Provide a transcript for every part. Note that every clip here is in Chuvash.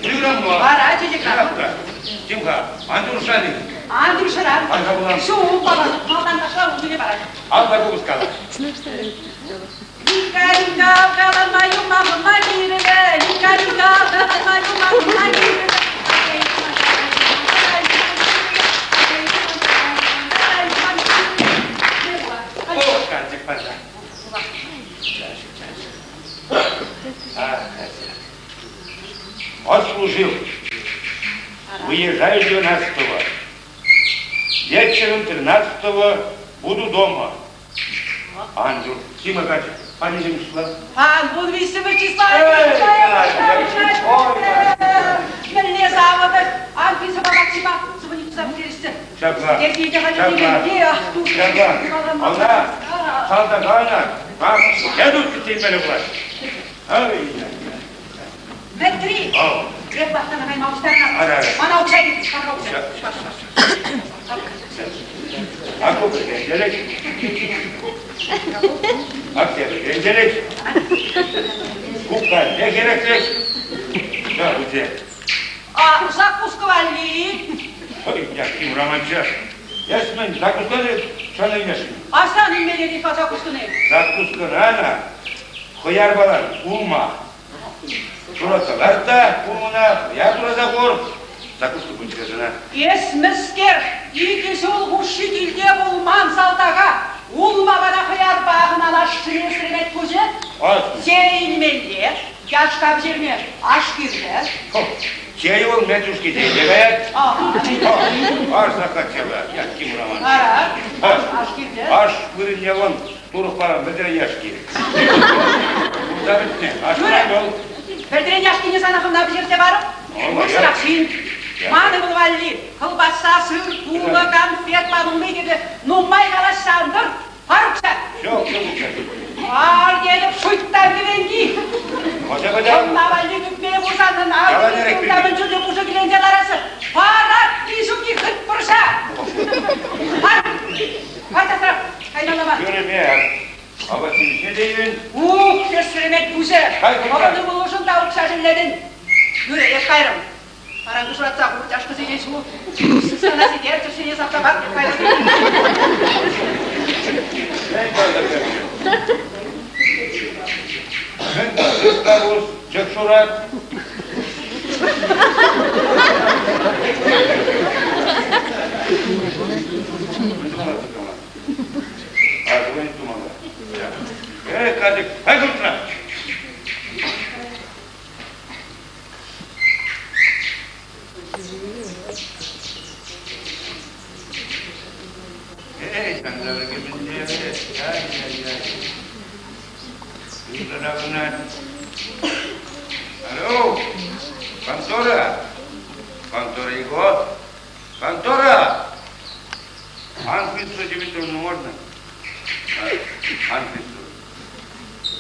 Телеграмма. Вара телеграмма. Тим-ха, Андрюшани. Андрюшӑран. Ҫук, малтан ташла усине парать. Ал та купӑс кала. Лика-лика, калама юмахӑма кирлӗ. Лика-лика, калама юмахӑма кирлӗ. О, карчӑк паша. Отслужил. Выезжаю 12-го. Вечером 13-го буду дома. Андрю, Тима Катя, панисем числа. Ан, вун виҫҫӗмӗш числа. Мӗнле савӑтӑр? Анфиса Максима звонить пӗтерессе. Ҫапла. Ҫапла. Ӑна салтакана едут кӗтсе пулать. Ай-яй-яй. Мӗтри! Эп лавккана кайма пуҫтарнӑ. Мана укҫа кирлӗ, мана укҫа. Ак пӗркенчелек. Ак пӗркенчелек. Кукка не хӗреклек. Да, где? А закуска валли? Ой, Яким Романча. Эс мӗн, закусканы шана илмешӗн? Асан илмелле закусканы? Закускана хӑярпалан улма. Шуратса ларт та улмана, хӑяр тураса хур. Закуска пулчӗ сана. Эс мӗскер, икӗ ҫул хушши килте пулман салтака улма вара хӑярпа хӑналасшӑн эсремет пуҫӗ? Чей илмелле, яшка пӗҫерме аш кирлӗ. Чей вӑл Метюшки тесе каять. Аш захотела, Яким Романович. Ара, аш кирлӗ. Аш вырӑнне вон турӑх парам вӗлтӗрен яшки. Курса пӗтнӗ, аш вӑл. Вӗлтӗрен яшкине сана хӑвна пӗҫерсе парӑп. Пысӑрах ҫын. Ман ывӑл валли кӑлпасса, сыр, пулӑ, конфет панулми кирлӗ. Нумай калаҫса ан тӑр. Пар укҫа. Ҫук, ҫук укҫа. Пар тетӗп, шуйттан кӗвенти. Хӑвна валли кӳпме пулсан ӑна мӗн чухлӗ пушӑ киленсе ларасӑ. Парать ҫукки хыт пӑрҫа. Пар. Пар тасрах. Каймалла мар. Ҫӳреме. Апат ҫимӗҫне те илӗн. Ух, хӗсремет пуҫӗ. Хӑвӑн ывӑлушӑн та укҫа шеллетӗн. Юрӗ, эп кайрӑм. Паранкӑ шуратса хур, чашкӑсене ҫу. Сысна ситер, чӑхсене сапса пар, эп кайрӑм. Мӗн сысна пус, чӑх шурат. А, звонить тумалла. Эй, Кадик, ай куртра! Эй, ҫанталӑкӗ мӗнле? Ай-яй-яй. Юнтарахӑнать. Алло, контора? Контора его? Контора! Анфису Дмитриевну можно? Анфису.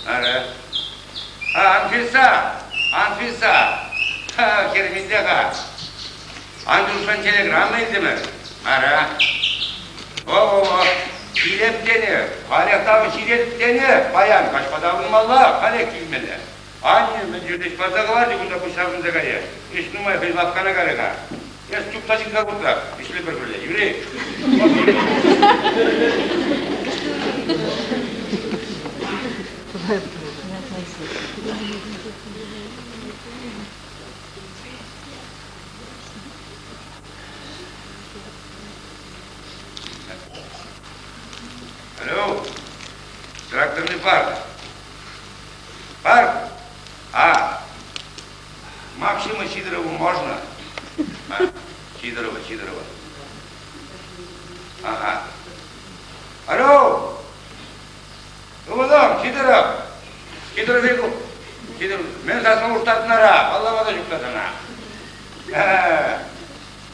Ара. А, Анфиса! Анфиса! Хӗрминде-ха. Андрюшан телеграмма илтӗмӗр. Ара. О-о-о, килеп тенӗ, халех тавӑ ҫитет тенӗ, паян каҫпа таврӑнмалла, халех килмелле. Анне мӗн чухлӗ парса хӑварчӗ кунта пуҫтарӑнса кайӗ. Ӗҫ нумай хӑй лавккана карӗ-ха. Эс чупса ҫитсе кунта, ӗҫлӗпӗр пӗрле, юри. Алло, тракторный парк. Парк? А, Максима Сидорову можно? А, Сидорова, Сидорова. Ага. Алло! Ывӑлӑм, Сидоров! Сидоров Яков. Сидоров, мӗн сасма уштартнара? Паллама та ҫук сана.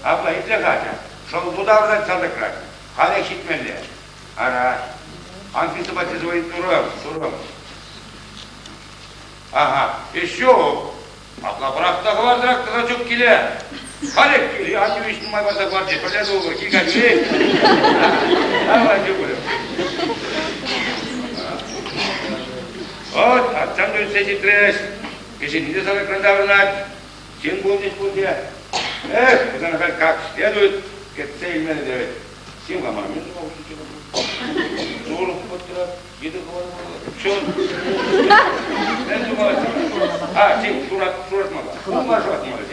Апла итле-ха, ача. Шӑл тутарсан салтакран. Халех ҫитмелле. Ара, Анфиса патне звонить турӑм, турӑм. Ага, еще Апла пӑрахса хӑварсӑрах тӑса чуп киле. Халех киле, аннӳ ӗҫ нумай парса хӑварчӗ, пӗрле тулӑр, кил каччи. Давай, чупрӑм. Вот, атьсем ӳссе ҫитрӗҫ. Кӗҫӗнни те салтакран таврӑнать. Ҫын пулчӗҫ пурте. Эх, вӗсене халь как следует кӗтсе илмелле те вӗт. Сим-ха мана мӗн тума хушнӑччӗ? Сурӑх пӑтрать, йытӑ хӑваламалла. Чун. Мӗн тума А, сим, шуратмалла. Улма шуратмалла.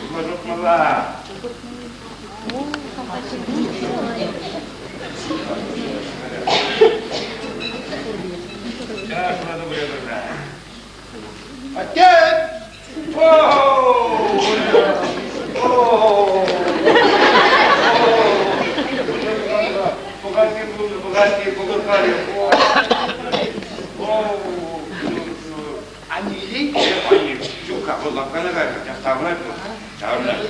Улма шуратмалла. Сейчас шурату пырса. Атте! Аннелли? Ҫук-ха, вӑл лавккана кайрӗ, таврать вӑл. Таврать.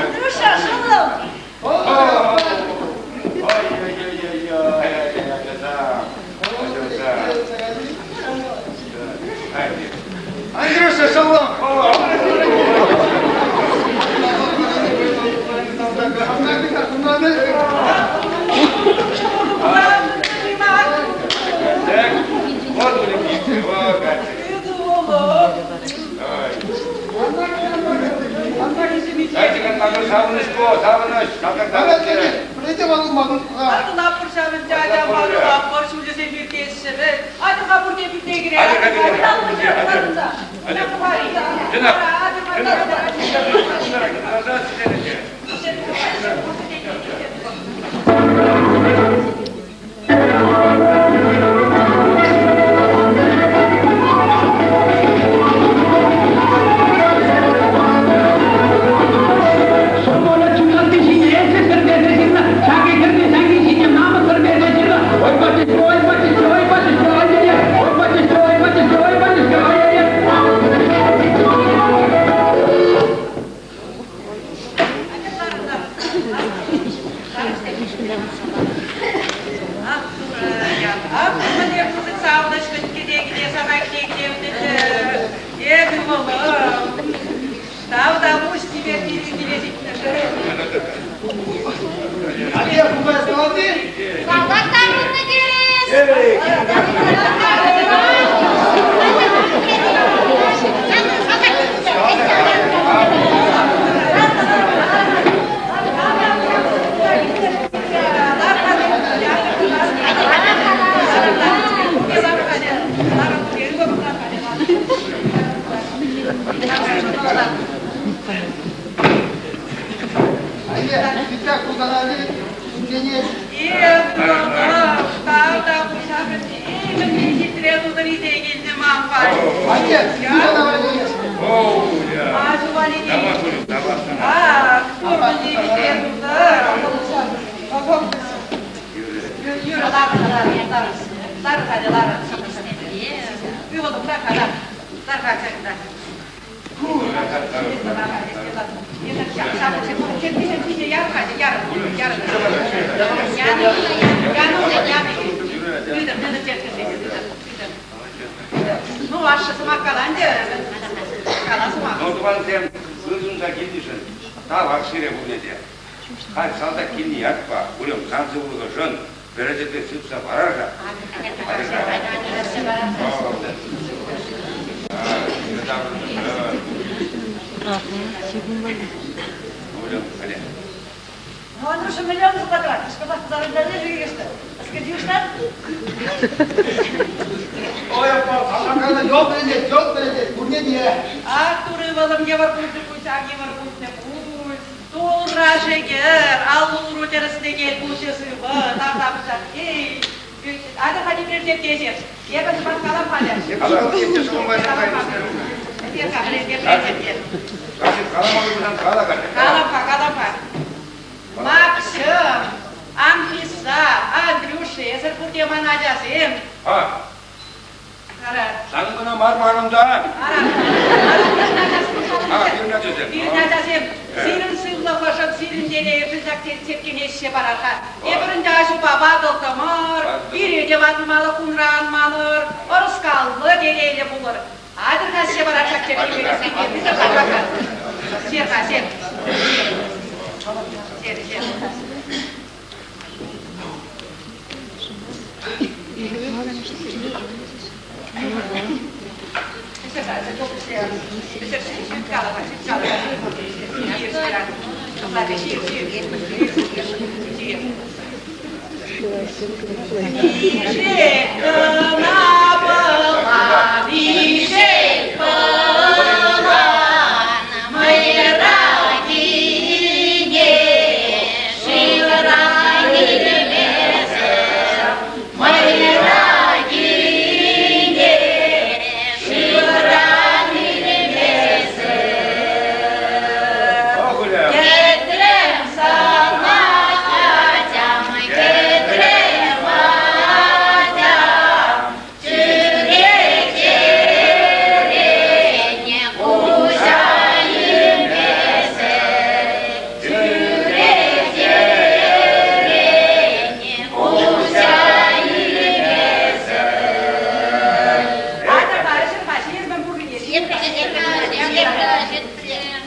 Андрюша, шӑллӑм! Ой-ой-ой-ой-ой, ачасам, ачасам. Андрюша, шӑллӑм! Так, вот улепився, вот, Катя. Дайте-ка нам савӑнӑҫ-ку, савӑнӑҫ, салтак савӑнӑҫӗ. Жена, жена, назад сидите. Тавтапуҫ сире пирӗн киле ҫитнӗшӗн. Атте, пулас калати? Салтак таврӑннӑ терӗс. Атте, итак кутанали, сине. Атте, кутанали. Ну, ашшӗ сӑмах кала ӗнтӗ. Кала сӑмах. Ну, тӑвансем, ырсунса килнӗшӗн тавах сире пурне те. Халь салтак килни ятпа урем сан сывлӑхӑшӑн пӗрӗсӗпе сыпса парар-ха. Ну, Андрюша, миллион шутлатӑрать. Школах Ой, аппа, салтакана йӑлт вӗрентет, йӑлт вӗрентет, пурне те. Ах, Турӑ ывӑлӑм, йывӑр пулчӗ пуҫ, ак йывӑр пулчӗ пуҫ. Турра шӗкӗр, аллу-уру тӗрӗслекен пуҫӗ сывӑ, тавтапуҫах. Эй, атьӑр-ха тепрер тетте Эпӗ сӑмах калам халӗ. Калам-ха, калам-ха. Макҫӑм, Анфиса, Андрюша, эсӗр пурте ман ачасем. А, Ара. Сан кӑна мар манӑн та. Ара. А, пирӗн ачасем. Пирӗн ачасем, сирӗн сывлӑхӑшӑн, сирӗн телейӗшӗн ҫак сеткене парар-ха. Эпир ӗнтӗ аҫупа ватӑлтӑмӑр, пире те ватӑлмалӑх унран манӑр, ӑрӑскаллӑ телейлӗ пулӑр. Атьӑр-ха ӗҫе парар ҫак черккене. Сер-ха, сер. Сер, сер. Ишек кӑна пӑлан, ишек пӑлан, мӑйракине шывра илмесӗр, мӑйракине шывра илмесӗр. Кӗтрем сана, атям, кӗтрем, атям, чӳречерен куҫа илмесӗр, чӳречерен куҫа илмесӗр.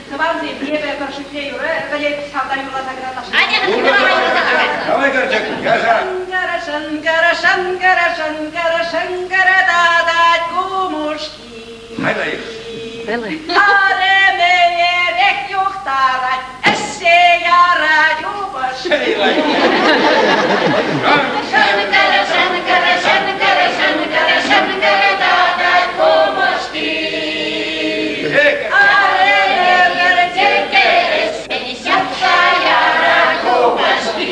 Тӑвансем, эпӗ пӗр шӳтле юрӑ пӗлет, ҫавна юрласа кӑтартасшӑн. Давай, карчӑк, яша. Шӑнкӑра, шӑнкӑра, шӑнкӑра, шӑнкӑра, шӑнкӑра татать кумушки. Хайлай. Арӑмӗ эрех юхтарать, ӗҫсе ярать упӑшки. Шӑнкӑра, шӑнкӑра, шӑнкӑра, шӑнкӑра, шӑнкӑра татать кумушки. Арӑмӗ пӗр ҫапса ярать упӑшки.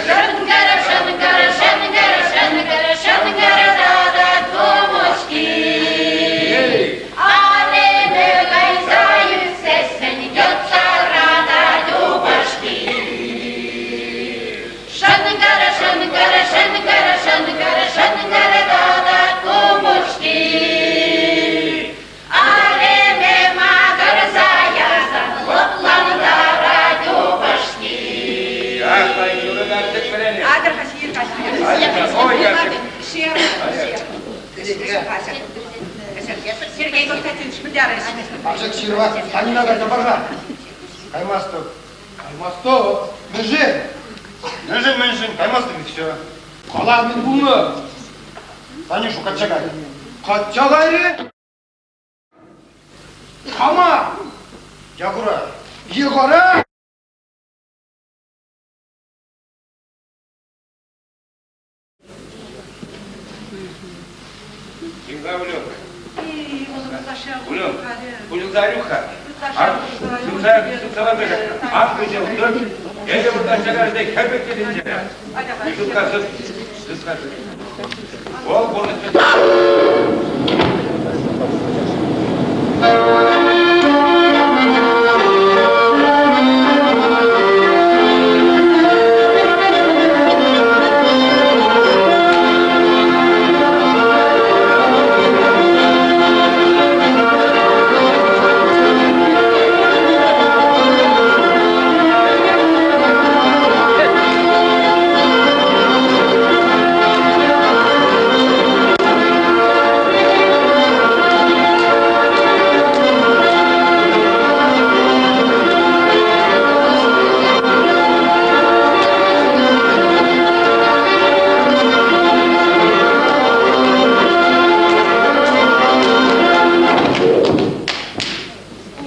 Шӑнкӑра, шӑнкӑра, шӑнкӑра, шӑнкӑра, шӑнкӑра татать кумушки. Арӑмӗ кайса ӳксессӗн йӑтса ратать упӑшки. Шӑнкӑра, шӑнкӑра, шӑнкӑра, шӑнкӑра, шӑнкӑра татать кумушки. Арӑмӗ макӑрса ярсан лӑплантарать упӑшки. Атьӑр-ха, ҫийӗр-ха, ҫийӗр. Сергей Константинович, мӗнле Карчӑк ҫырӑва Танина кайса пар-ха. Каймастӑп. Каймастӑп. Мӗншӗн? Мӗншӗн, мӗншӗн? Каймастӑп и все. Кала, мӗн пулнӑ? Танюшу качча кайрӗ. Качча кайрӗ? Кама? Якура. Егора? Тимка, Улюк. Улюк, Улюк Зарюха. Ан кӗҫӗл, эсӗ выртаҫҫа кайса хӗрпӗк тетӗнче. Мишуткасы, сыскасы. Вӑл пурнӑҫ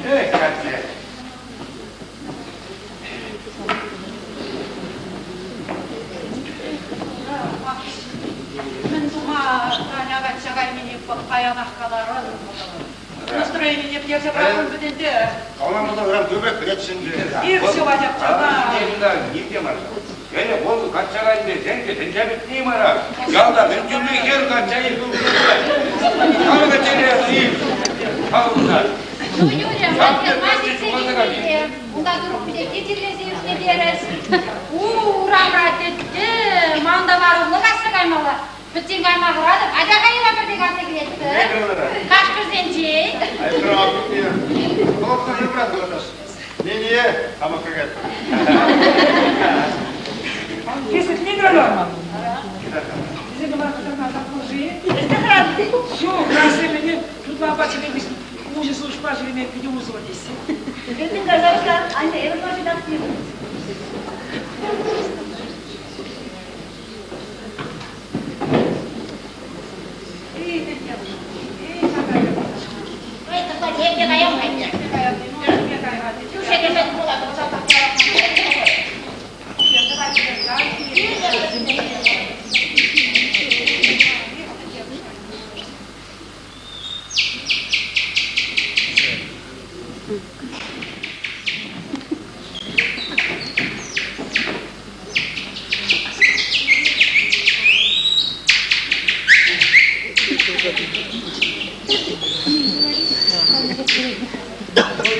Эх, атте. Мӗн тума Таня качча кайнине паянах каларӑн. Настроенине пӗтерсе пӑрахрӑм пӗтӗнте. Калам пулсан ыран тӳрех кӗретчӗ ӗнтӗ. Ир ҫӑвать апчана. Ним те мар. Ӗнӗ вӑл качча кайнӑ тенкӗ тӗнче пӗтни мара. Ялта мӗн тӳрли хӗр качча илсе Кам качча илес? Калӑн Ну, Юля, ма сиксе килмелле? Унта турук пӗтекки чирлесе ӳснӗ терӗс. У, урамра тӗттӗм, ман та вар урлӑ каҫса каймалла. Пӗччен кайма хӑратӑп. Атя кайӑва пӗрте касса килетпӗр. Кашкӑрсенчен. Хӑлӑхтан юрать юлташ. Не-не, хамах каять. Ҫук, расемене тутлапа ҫӳреме уҫӑ сывлӑшпа ҫӳреме питӗ усӑллӑ теҫҫӗ. Анне, эпӗ машина Эй, Кӗрте каям ӗнтӗ. Кӳрше кӗрсе тухмалла,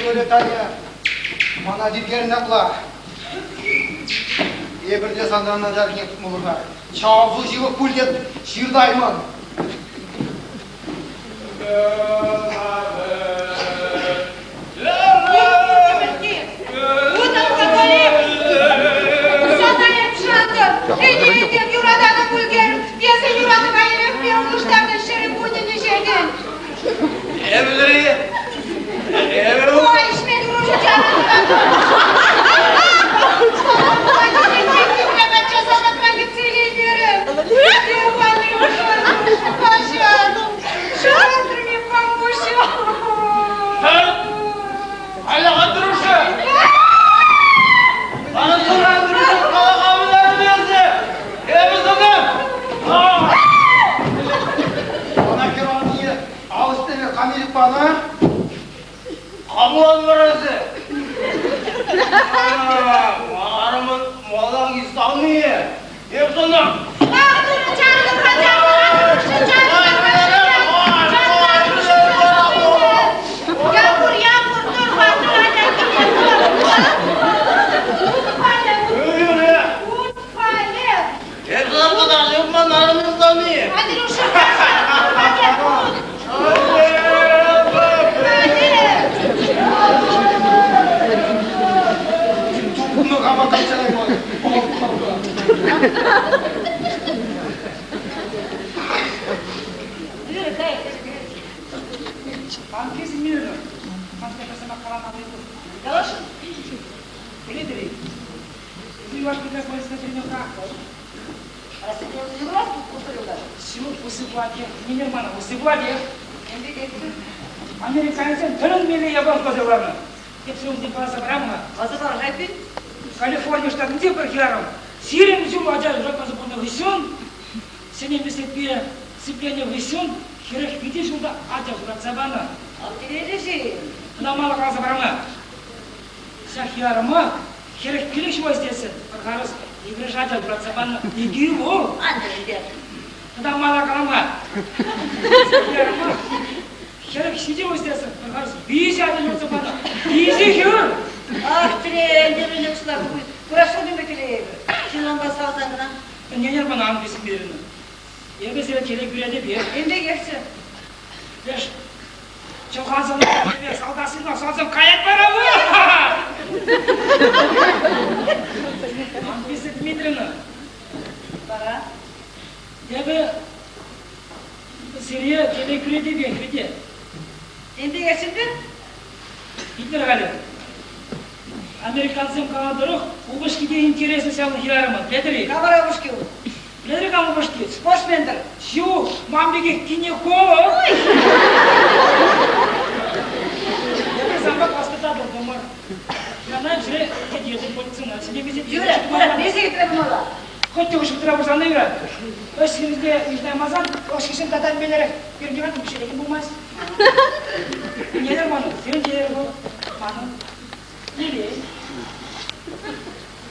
Юрӗ, Таня, мана тиркерӗн апла. Эпир те санран начаррине тупмӑпӑр-ха. Чавсу ҫывӑх пуль те ҫыртаймӑн. Ӗнентӗм, юрататӑп пуль Эсӗ юратӑва эрехпе улӑштарнӑ ҫӗрӗ кунӗн ӗҫетӗн. Эпӗ-и? Эпӗ... Ой, ӗҫме турӑшӗ Алло, Андрюша! Андрюша, Андрюша, калакамларым Эпӗ сана! Ӑна хӗрарӑмне ал ӗҫлеме кам панӑ? Камлан варасы? Арӑмӑн малахи савнийӗ. Эп сана... Ах, турӑ, чарӑнӑр-ха, чарӑнӑр-ха, Якур, Якур, тӑр-ха, тӑр, атя киле, тӑр. Утпале, утпале. Эп сана калам, эп ман арӑмӑн савнийӗ. Андрюша, атя, ут. Тупнӑ кама качча Анфиса Мировна, Калашӑн? Пӗлетӗр-и? Юлашки Американецсем тӗлӗнмелле япала туса кӑларнӑ. Эп сирӗнтен каласа парам-ха. Каласа парар эппин. Калифорни штатӗнче пӗр хӗрарӑм 20 ҫул ача ҫуратмасӑр пурӑннӑ хыҫҫӑн ҫӗнӗ меслетпе сипленнӗ хыҫҫӑн 45 ҫулта ача ҫуратса панӑ. Аттелелӗ-ши? Ӑна мала каласа парам-ха. Ҫак хӗрарӑма 45 ҫула ҫитесен пӗр харӑс йӗкӗреш ача ҫуратса панӑ. Икӗ ывӑл. Ан тӗлӗнтер. Тата мала калам-ха. Хӗрарӑма 47 ҫул ҫитесен пӗр харӑс виҫӗ ача ҫуратса панӑ. Виҫӗ хӗр! Ах, тӗлӗнтермелле кӑшла курасшӑн ӗмӗтле эпӗ. Ҫынланпа савсан кӑна. Ӗненӗр мана, Анфиса Дмитриевна. Эпӗ сире телей кӳретӗпех. Ем пекехчӗ. Леш, чӑлхансӑр салтасына салсам каять вара Анфиса Дмитриевна. Вара? Эпӗ сире телей кӳретӗпех вӗт. Тем пекехчӗ Итлӗр-халӗ. Американсем каланӑ тӑрӑх, упӑшки те интереслӗ ҫавӑн хӗрарӑмӑн. Пӗлетӗр-и? Камара упӑшки ун? Пӗлетӗр кам упӑшки? Спортсмен-тӗр. Ҫук, ман пекех гинеколог. Эпир санпа класста татӑлтӑмӑр. Мана ӗҫре кӗтетӗп больницӑна. Сӗнемесен Юрӗ, Юрӗ, миҫе кӗтре пымалла? Хоть те ушӑтра пулсан та юрать. Ӗҫ ҫынсемпе йышӑнаймасан, ӑш хыҫҫӑн тата меллӗрех пирӗн пӗҫерекен пулмасть. Ӗненӗр манӑн, сирӗн телейӗр вӑл, манӑн телей.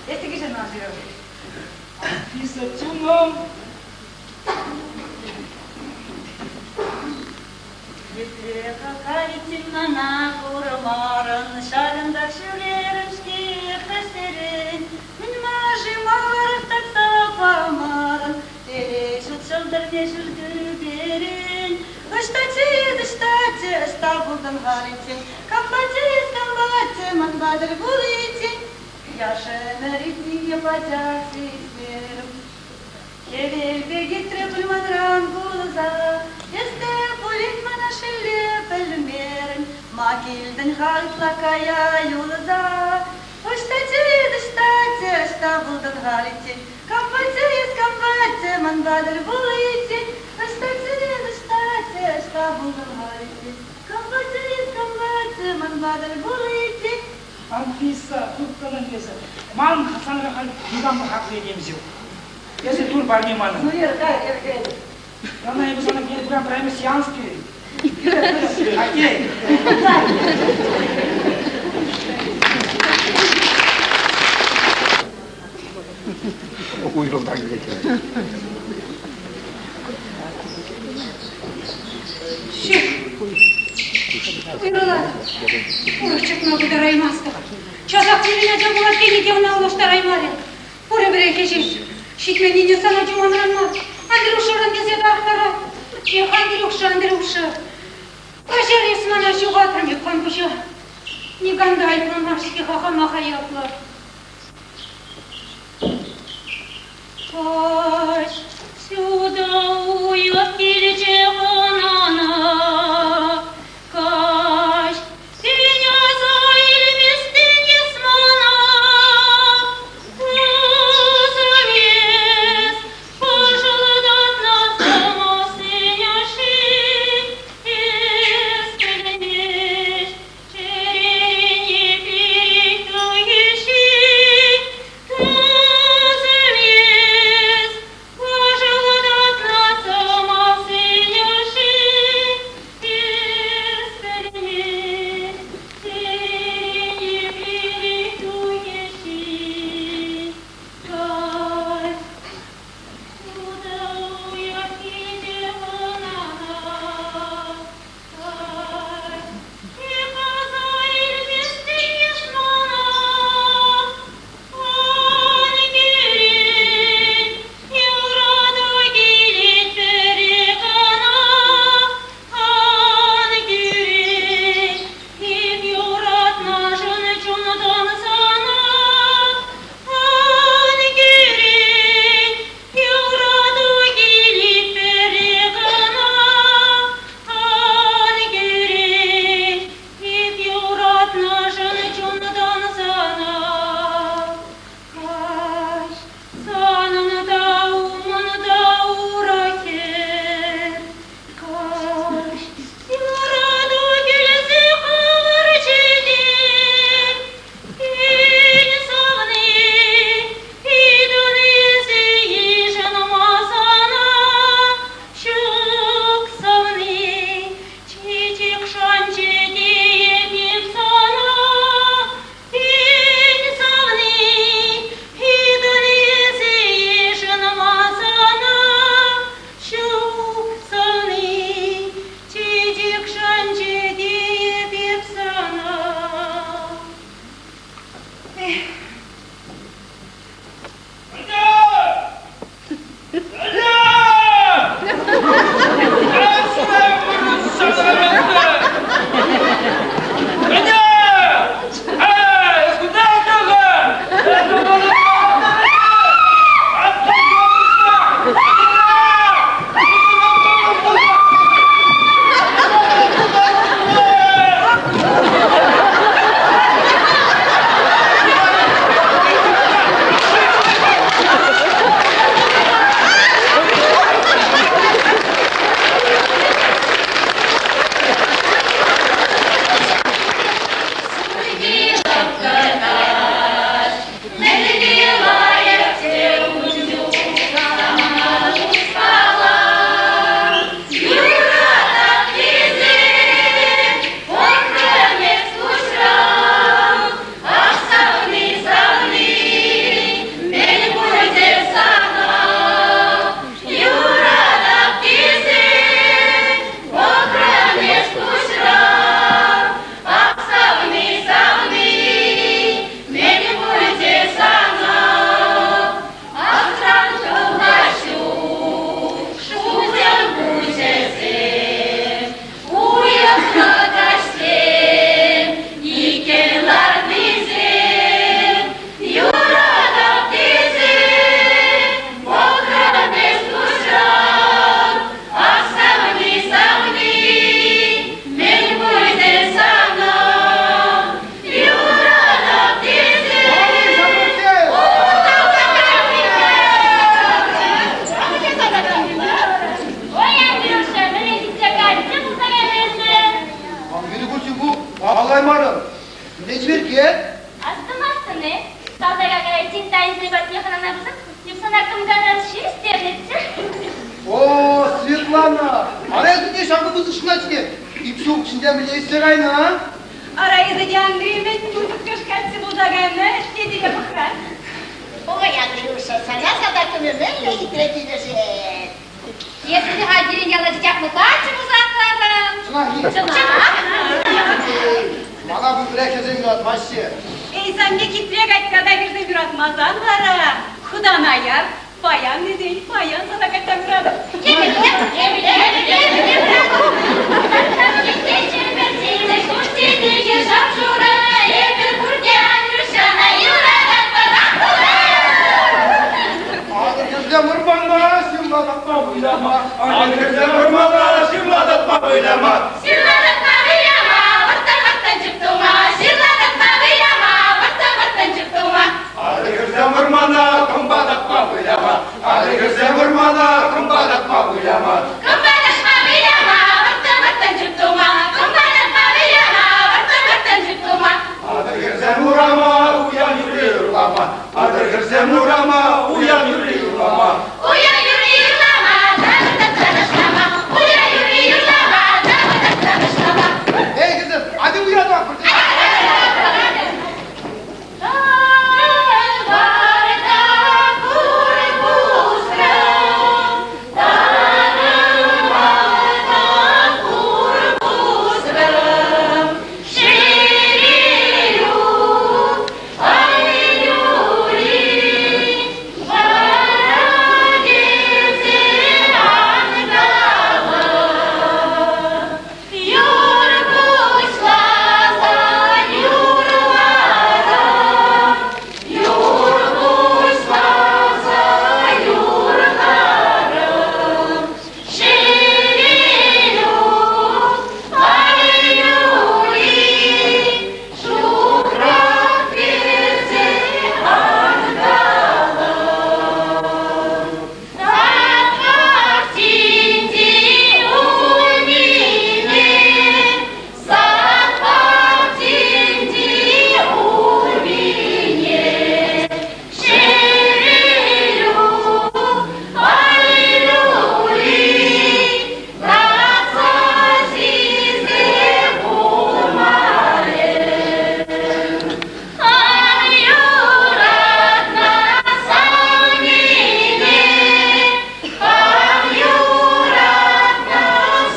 Эс те кӗҫӗн ман Сережа. Анфиса чунӑм. Епле какайтин мана курмарӑн, ҫакӑнтах ҫӳрерӗм-ҫке каҫсерен. Мӗн-ма-ши маларах татса памарӑн, телей ҫут ҫӑлтӑрне ҫӳл тӳперен. Ӑҫта тет, ӑҫта те, ӑҫта пултӑн халиччен, кампа тет, кампа те, манпа тӗл пуличчен. Яш ӗмӗр иртнине пачах сисмерӗм. Хӗвел пек иртрӗ пуль манран кулса, Эс те пулин мана шелле пӗлмерӗн, Ма килтӗн-ха ытла кая юлса? Ӑҫта тет, ӑҫта те, ӑҫта пултӑн халиччен? Кампа эс, кампа те, манпа тӗл пуличчен? Ӑҫта тет, ӑҫта те, ӑҫта пултӑн халиччен? Кампа эс, кампа. Эсӗ манпа тӗл пуличчен. Анфиса, турткалан эсӗ. Ман санра халь никам та хаклӑ этем ҫук. Эсӗ тур парне манӑн. Ну, ир, кай, ир, кай. Ӑна эпӗ сана пуран пӗрремӗш сеанс кӳрен. Атте! Уйрӑлса килет. Ҫук. Уйрӑлатӑп. Урӑх чӑтма пултараймастӑп. Часах пирӗн ача пулать тени те ӑна улӑштараймарӗ. Пурӗпӗрех ӗҫет. Ҫитменнине сан ачу манран мар, Андрюшӑран тесе тарӑхтарать. Эх, Андрюша, Андрюша, каҫар эс мана ҫухатрӑм эп хам пуҫа. Никам та айӑплӑ мар-ҫке-ха хамах айӑплӑ. Каҫ ҫутӑ уйӑх килчӗ хӑнана, Каҫ сен аса илместӗн эс мана. Тусӑм эс, пӑшӑлтатнӑ сӑмахсен ӑшши, Эс пӗлмест, чӗрене пирӗн туйӗ-ши? Тусӑм эс, пӑшӑлтатнӑ сӑмахсен ӑшши. Паллаймарӑм. Мӗнле чиперкке? Астумастӑн-и? Салтака кайиччен Таисия патне хӑнана пырсан юхсана кӑмкаран ҫеҫ тернӗччӗ. О, Светлана! Ара эсӗ те ҫакӑ пысӑк ҫынна-ҫке. Ипсук ҫинче мӗнле ӳссе кайнӑ, а? Ара эсӗ те Андрей мӗн пысӑкӑш каччӑ пулса кайнӑ, тетеле пӑхра. Ой, Андрюша, сана салтак тумӗ мӗнле хитре килӗшет. Эсӗ те халь пирӗн яла чакнӑ каччӑ пулса ларӑн. Чӑнах-и? Чӑнах. Мана пурпӗрех хӗрсем юратмаҫҫӗ. Эй, сан пек хитре качча та хӗрсем юратмасан вара, хӑтана яр, паян тесен паян сана качча юратӑп. Эпир пурте Андрюшана юрататпӑр. Атӑр вӑрмана ҫырла татма выляма. Атӑр вӑрмана ҫырла татма выляма. Ҫырла татма выляма, вӑрттӑн-вӑрттӑн чуп тума. Ҫырла татма выляма, вӑрттӑн-вӑрттӑн чуп тума. Атӑр вӑрмана кӑмпа татма выляма. Атӑр вӑрмана кӑмпа татма выляма. Кӑмпа татма выляма, вӑрттӑн-вӑрттӑн чуп тума. Кӑмпа татма выляма, вӑрттӑн-вӑрттӑн чуп тума. Атӑр хӗрсем урама, уяв юрри юрлама. Атӑр хӗрсем урама, уяв юрри юрлама. Уяв юрри юрлама, тапӑр-тапса ташлама. Уяв юрри юрлама, тапӑр-тапса ташлама. Эй, хӗрсем, атя уява пурте. Таварта пур пусрӑм, таварта пур пусрӑм, Шерилю, ай-люли, вара килсе ан калӑр. Юр пуҫласа юрларӑм, юр пуҫласа юрларӑм. Шерилю, ай-люли, шухрат персе ан калӑр. Сад пахчинчи улмине, сад пахчинчи улмине, Шерилю, ай-люли, татса ҫисе пулмарӗ. Ан юратнӑ савнине, ан юратнӑ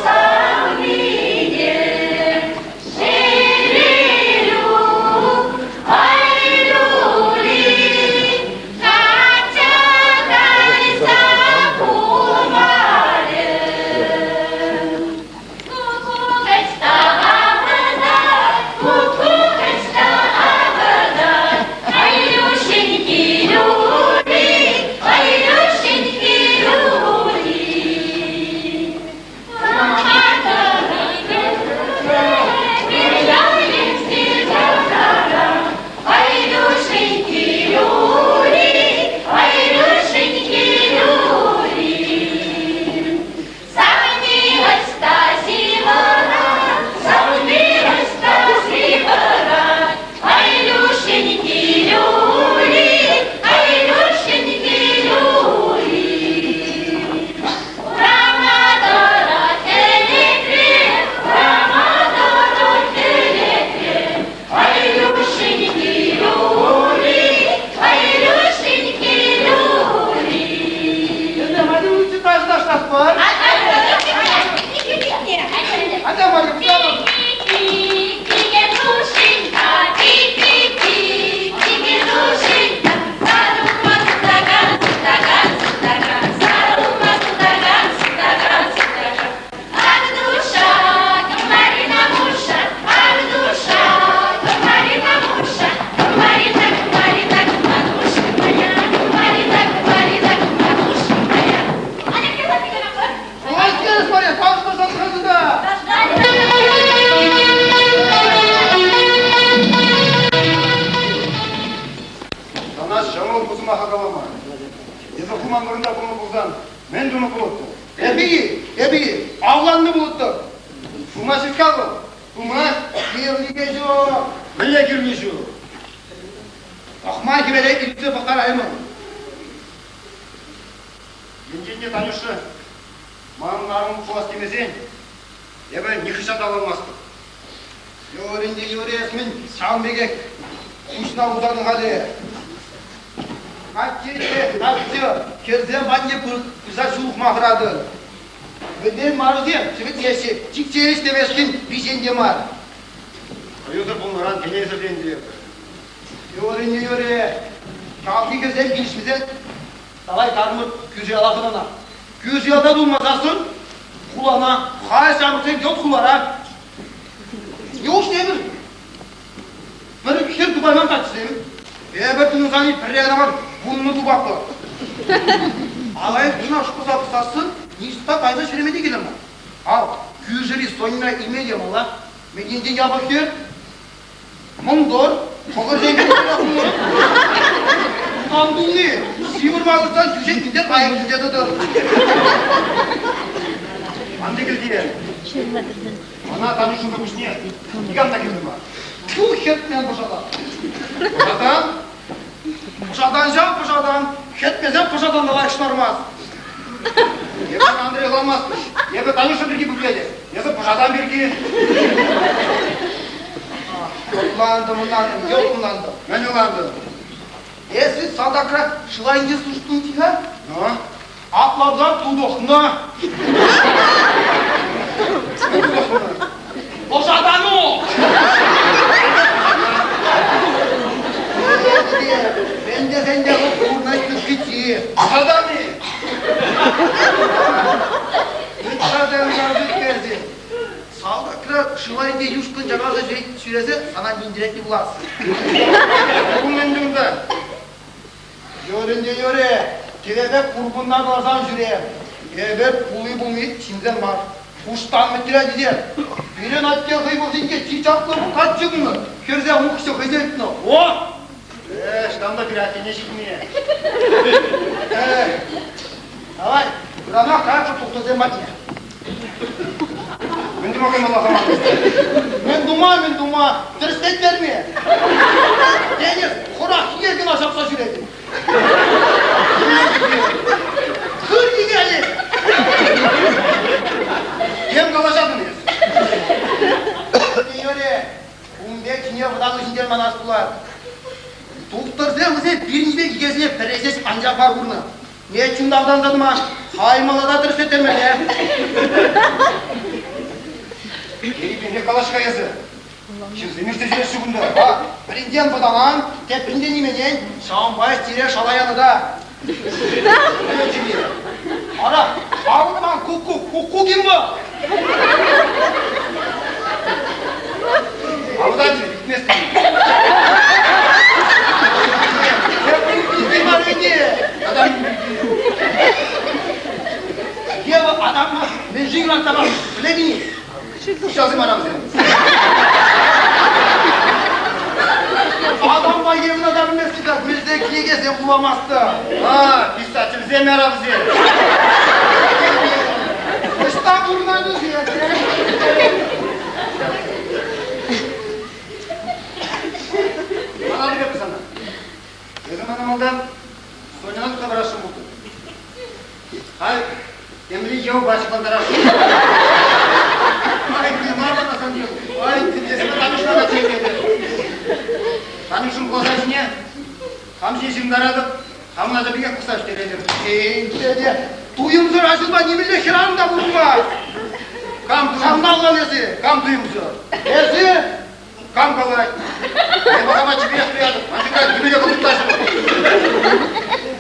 савнине, Шерилю, ай-люли, качча кайса пулмарӗ. Ку-ку-кӑҫта авӑтать, ку-ку-кӑҫта авӑтать, Айлюшеньки люли, Айлюшеньки люли. Айлюшеньки люли, Айлюшеньки люли. Савни ӑҫта ҫывӑрать, савни ӑҫта ҫывӑрать, Айлюшеньки люли, Айлюшеньки люли. Урама тӑрать ӗлӗкре, урама тӑрать ӗлӗкре, Айлюшеньки люли, Айлюшеньки люли. Эсӗ мана лучше ташлаштармар. Атя, Марья, пуҫланӑ. Молодец, Марья, ташласан хытӑ. Сана ҫӑмӑл пусма калама. Эсӗ хуман вырӑнта пулнӑ пулсан мӗн тунӑ пулӑттӑн? Эпӗ-и? Эпӗ-и? Авланнӑ пулӑттӑм. Пулма ҫук-ха вӑл. Пулмасть. Кирлӗ те ҫук. Мӗнле кирлӗ ҫук? Пӑхма хӗвеле илсе пӑхтараймӑн. Енчен те Танюша манӑн арӑм пулас темесен, эпӗ нихӑҫан та авланмастӑп. Юрин те юри эс-мӗн ҫавӑн пекех куҫна усатӑн халӗ. Атте те, атте, хӗрсем патне пырса ҫулӑхма хӑратӑн. Вӗсен марусем чӗвӗтеҫҫӗ, чиксе ӗҫлемешкӗн виҫен те мар. Хӑюсӑр пулнӑран телейсӗр те ӗнтӗ эпӗ. Юрӗ, юрӗ. Ялти хӗрсем килӗшмесен давай кармӑр кӳршӗ яла хӑнана. Кӳршӗ ялта тулмасассӑн хулана халь ҫамрӑксем йӑлт хулара. Неужто эпир пӗр хӗр тупайман каччӑсем? Эпӗ тунӑсан пӗрре кӑна мар, вуннӑ тупатпӑр. Алай куна шкулта пӑхсассӑн ниҫта кайса ҫӳреме те кирлӗ мар. Ав, кӳршӗри Соньӑна илме те мала. Мӗн енчен япӑх хӗр? Мӑнтӑр, кӑкӑрсем Тутан тулли, ҫывӑрма выртсан тӳсет те кайӑк килсе тӑтӑр. Ан тӗкӗлте. Мана Танюшӑн пуҫне никам та кирлӗ мар. Ту хӗртмен пӑшатан. Пӑшатан? Пӑшатан ҫав пӑшатан. Хӗртмесен пӑшатан та лайӑхлармасть. Эпӗ Андрей ӑнланмастӑп. Эпӗ Танюша пирки пуплетӗп. Эсӗ пӑшатан пирки. Ӑнлантӑм, ӑнлантӑм, йӑлт ӑнлантӑм. Мӗн ӑнлантӑн? Эсӗ салтакра шыва илсе службу-ха? Ну? Аплавдан тутӑхнӑ. Пӑшатану! Ӗнтӗ ӗнтӗ вӑл пурнӑҫ тыткӑчи. Пӑшатан-и? Салтакра шыва илме юшкӑн чакарса ҫӳресе сана минтеретни пулас. Ку мӗн унта? Юрӗ ӗнтӗ, юрӗ. Кӗвепе курпунна кӑларсан ҫӳре. Эпӗ пули-пулми ҫынсем мар. Куштан мӗтре тесе. Пирӗн атте хӑй вӑхӑтӗнче чи чаплӑ каччӑ пулнӑ. Хӗрсем укҫа хӑйсем ыйтнӑ. О! Э, ӑҫтан та пире аттене ҫитме. Э, давай, ыранах кайӑк тухтӑрсем патне. Мӗн тума каймалла сана? Мӗн тума, мӗн тума? Тӗрӗслеттерме. Денис, хурах кӑна ҫапса ҫӳретӗн. Хыр йӗкелӗ! Тем калаҫатӑн эс? Юрӗ, ун пек ҫине вӑтаннӑ ҫинчен манас пулать. Тухтӑрсем вӗсем пирӗнпе йӗкесене пӗрре ҫеҫ анчах мар курнӑ. Не чунтан тӑма, хаймала та тӗрӗслеттермелле. Ерипенех калаҫ-ха эсӗ. Ҫынсем иртсе ҫӳреҫҫӗ кунта. Пӗринтен вӑтанан, тепринтен именен, ҫавӑнпа тире шала янӑ та. Ара, авӑтман куккук, куккук им вӑл? Авӑтать, илтместӗн. Теприн мар ӗнтӗ. Тата Ева адамма мӗншӗн юратса пӗлетӗн-и? Хуҫасем арамсем. Адампа Евӑна та пӗлместӗн та, пӗлсе кӗнекесем вуламастӑн. А, писательсем арамсем. Ӑҫта пурӑнатӑн-ши Мана пӗлетӗп сана. Эсӗ мана малтан Соньӑна тытса парасшӑн пултӑн. Халь темле йӑвпа ҫыхлантарасшӑн. Ай, ты мар мана сан йӑв. Ай, эсӗ Танюшӑна та чӗнетӗн. Танюшӑн глаза ҫине хам ҫине ҫырӑнтаратӑп, хамӑн ача пекех пӑхса ӳстеретӗп. Эй, те, туйӑмсӑр аҫунпа нимӗнле хӗрарӑм та пурӑнмасть. Кам Ҫавна ӑнлан эсӗ. Кам туйӑмсӑр? Эсӗ Кам калать? Эпӗ хама чиперех туятӑп, анчах нимӗне хӑнӑхтаҫҫӗ.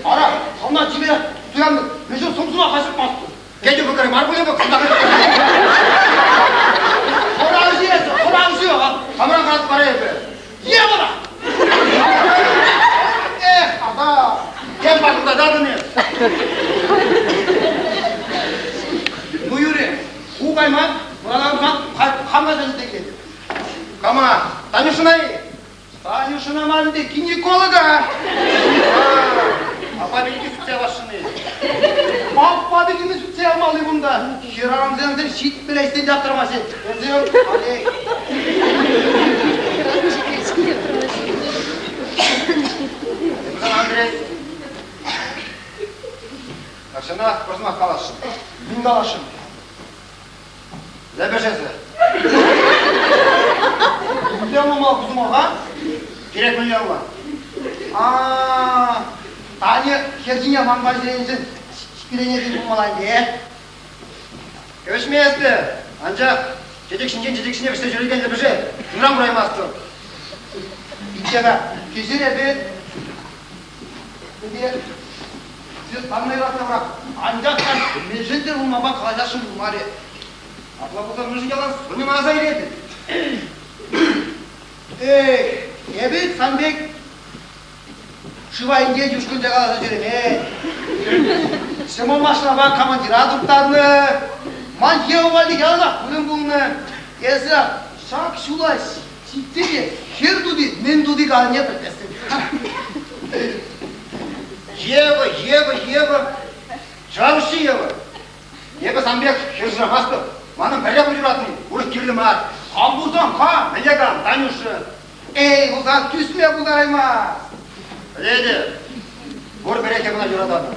Ара, хӑвна чиперех туяннӑ, мӗншӗн сӑмсуна хаҫатмастӑн? Кетӗ вӑкӑрӗ мар пулӗ вӑл, Хӑравҫӑ эсӗ, хӑравҫӑ! Хамран хӑратӑп вара эпӗ. Е вара! Эх, ата! Тем пакӑлтататӑн эс. Ну, Юрий, ху кайман, мана хам кайса ҫитекетӗп. Кама? Танюшӑна-и? Танюшӑна мар ӗнтӗ, гинеколога! Аппа пирки сӳтсе явасшӑн-и? Аппа пирки сӳтсе явмалли кунта. Хӗрарӑмсем ҫитмӗл ӗҫсен те аптӑрамаҫҫӗ. Вӗсем, Олег. сӑмах каласшӑн. Мӗн каласшӑн? Лӗпӗшесӗ. Мӗнле ӑнланмалла ку сӑмаха? Кирек мӗнле ӑнлан. А-а-а, Таня хӗр ҫине манпа ҫӳренӗшӗн ҫӳренекен пулмалла ӗнтӗ, э? Кӗвӗҫместӗп, анчах чечек ҫинчен чечек ҫине вӗҫсе ҫӳрекен лӗпӗше чунран кураймастӑп. Пичче-ха, кӗҫӗр эпӗ Светлана юратнӑ Анчах та мӗншӗн те улмапа калаҫасшӑн пулмарӗ. Апла пулсан мӗншӗн ялан Соньӑна аса илетӗн? Эх, эпӗ сан пек шыва инкен юшкӑнча каласа ҫӳремен. Ҫӑмӑл машинапа командира турттарнӑ. Ман Ева валли яланах вырӑн пулнӑ. Эсӗ ҫак ҫула ҫитсе те хӗр тути мӗн тути каланине пӗлместӗн. Ева, Ева, Ева. Чӑваш Ева. Эпӗ сан пек хӗр шырамастӑп. Манӑн пӗрре пуль юратни, урӑх кирлӗ мар. Кам пулсан, кам? Мӗнле кам? Танюша. Эй, пулсан тӳсме пултараймасть. Пӗлетӗп. Пур пӗрех эп ӑна юрататӑп.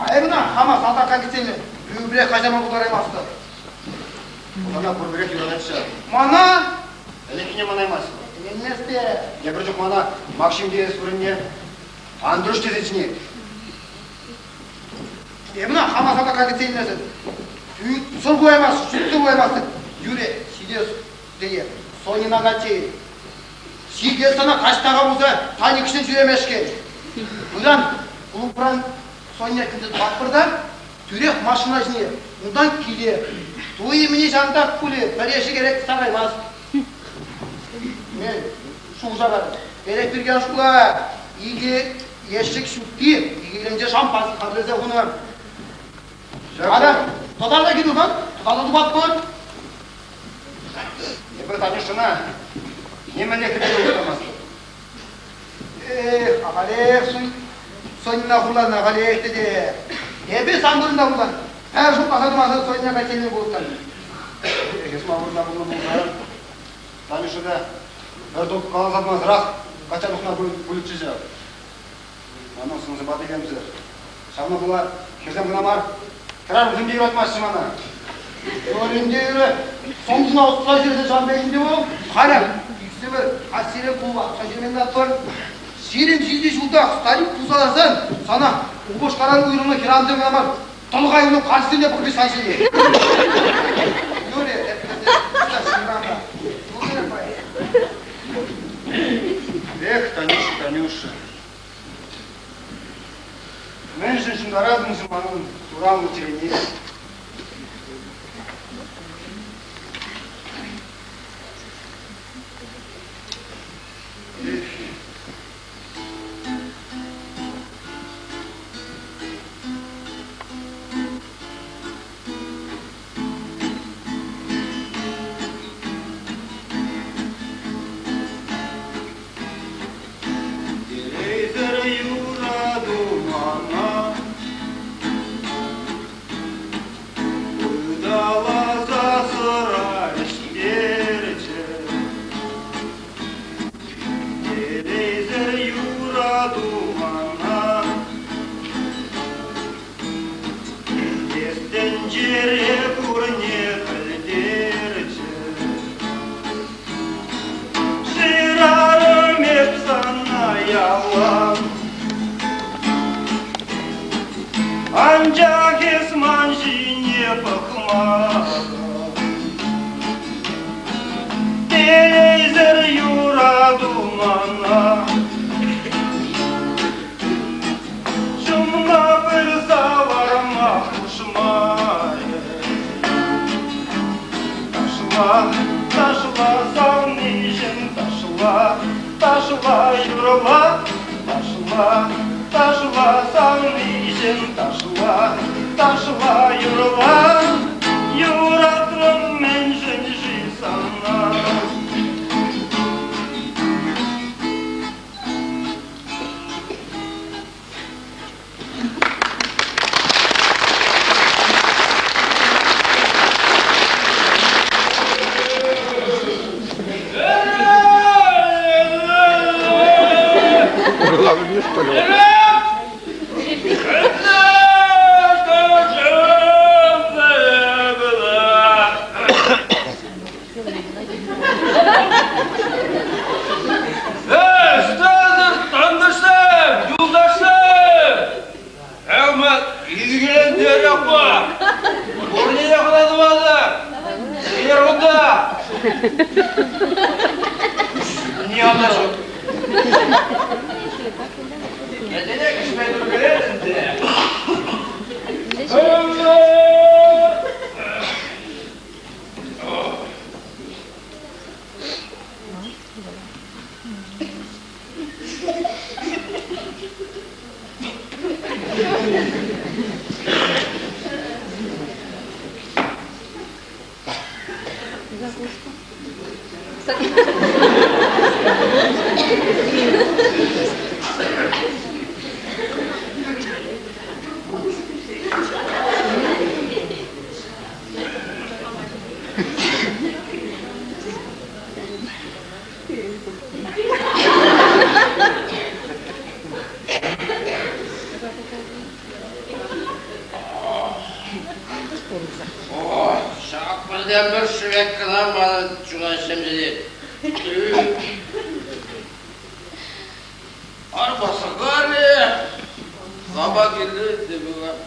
Айӑпна хама салтака кӗтсен пӳртре каҫарма пултараймастӑп. Мана пурпӗрех юратать ҫав. Мана? Ӗлӗкхине манаймасть вӑл. Ӗненместӗп. Тепӗр чух мана Макҫӑм теес вырӑнне Андрюш тесе чӗнет. Эпӗ хама салтака кӗтсе илмесен сӑр пулаймасть, ҫутсӑр пулаймастӑп. Юрӗ, ҫитес тее. Соньӑна каччи. Ҫитес сана каҫтаха пулса Таня кӗҫӗн ҫӳремешкӗн. Ыран клубран Соня килсе тухатпӑр та тӳрех машина ҫине, унтан киле. Туйӑмне ҫантах пулӗ, пӗрешӗ эрех сараймасть. Мен шухӑша кайрӑм. Эрех пирки ан шутла. Икӗ ешчӗк ҫутти, икӗ кӗленче шампански хатӗрлесе хунӑ. Ара, тата та килӗ-ха, тата та тупатпӑр. Эпӗ Танюшӑна нимӗнле хӗрсе улӑштармастӑп. Эх, ахалех Соньӑна хурланӑ, ахалех тете. Эпӗ сан вырӑнта пулсан, пӗр шутласа тӑмасӑр Соня каччине пулӑттӑм. Эх, эс ман вырӑнта пулнӑ пулсан, Танюша та пӗр топ каласа тӑмасӑрах качча тухма пулӗччӗ ҫав. Манӑн сӑн-сӑпат илемсӗр. Ҫавна пула хӗрсем кӑна мар, хӗрарӑмсем те юратмаҫҫӗ мана. Ӗнтӗ юрӗ, сӑмсуна утса ҫӳресе ҫавӑн пек ӗнтӗ вӑл. Халӗ иксӗмӗр каҫсерен клуба утса ҫӳремен лартпӑр. 27 ҫултах старик пулса ларсан сана упӑшкаран уйрӑлнӑ хӗрарӑмсем кӑна мар, тӑлӑха юлнӑ карчӑксем те пӑхрӗҫ сан ҫине. Юрӗ, Эх, Танюша, Танюша. Мӗншӗн ҫунтаратӑн-ши манӑн суранлӑ чӗрене? Эх. Телейсӗр юрату мана Ыталаса сӑра ӗҫтерчӗ. Телейсӗр юрату мана Эс тӗнчере пурне пӗлтерчӗ. Шырарӑм эп сана ялан. Анчах эс ман ҫине пӑхмарӑн. Телейсӗр юрату мана. Ҫумна пырса ларма хушмарӗ. Ташла, ташла, савнишӗн ташла, ташла, юрла, ташла, ташла, савнишӗн ташла, ташла, юрла. Юратрӑм мӗншӗн-ши сана? Никам та ҫук. Вӗсене кӗҫме кӗрет ӗнтӗ. Ҫак пӗртен-пӗр шӗвек кӑна манӑн чуна ҫемҫетет. Арпасакарӗ, кама кирлӗ те пулать.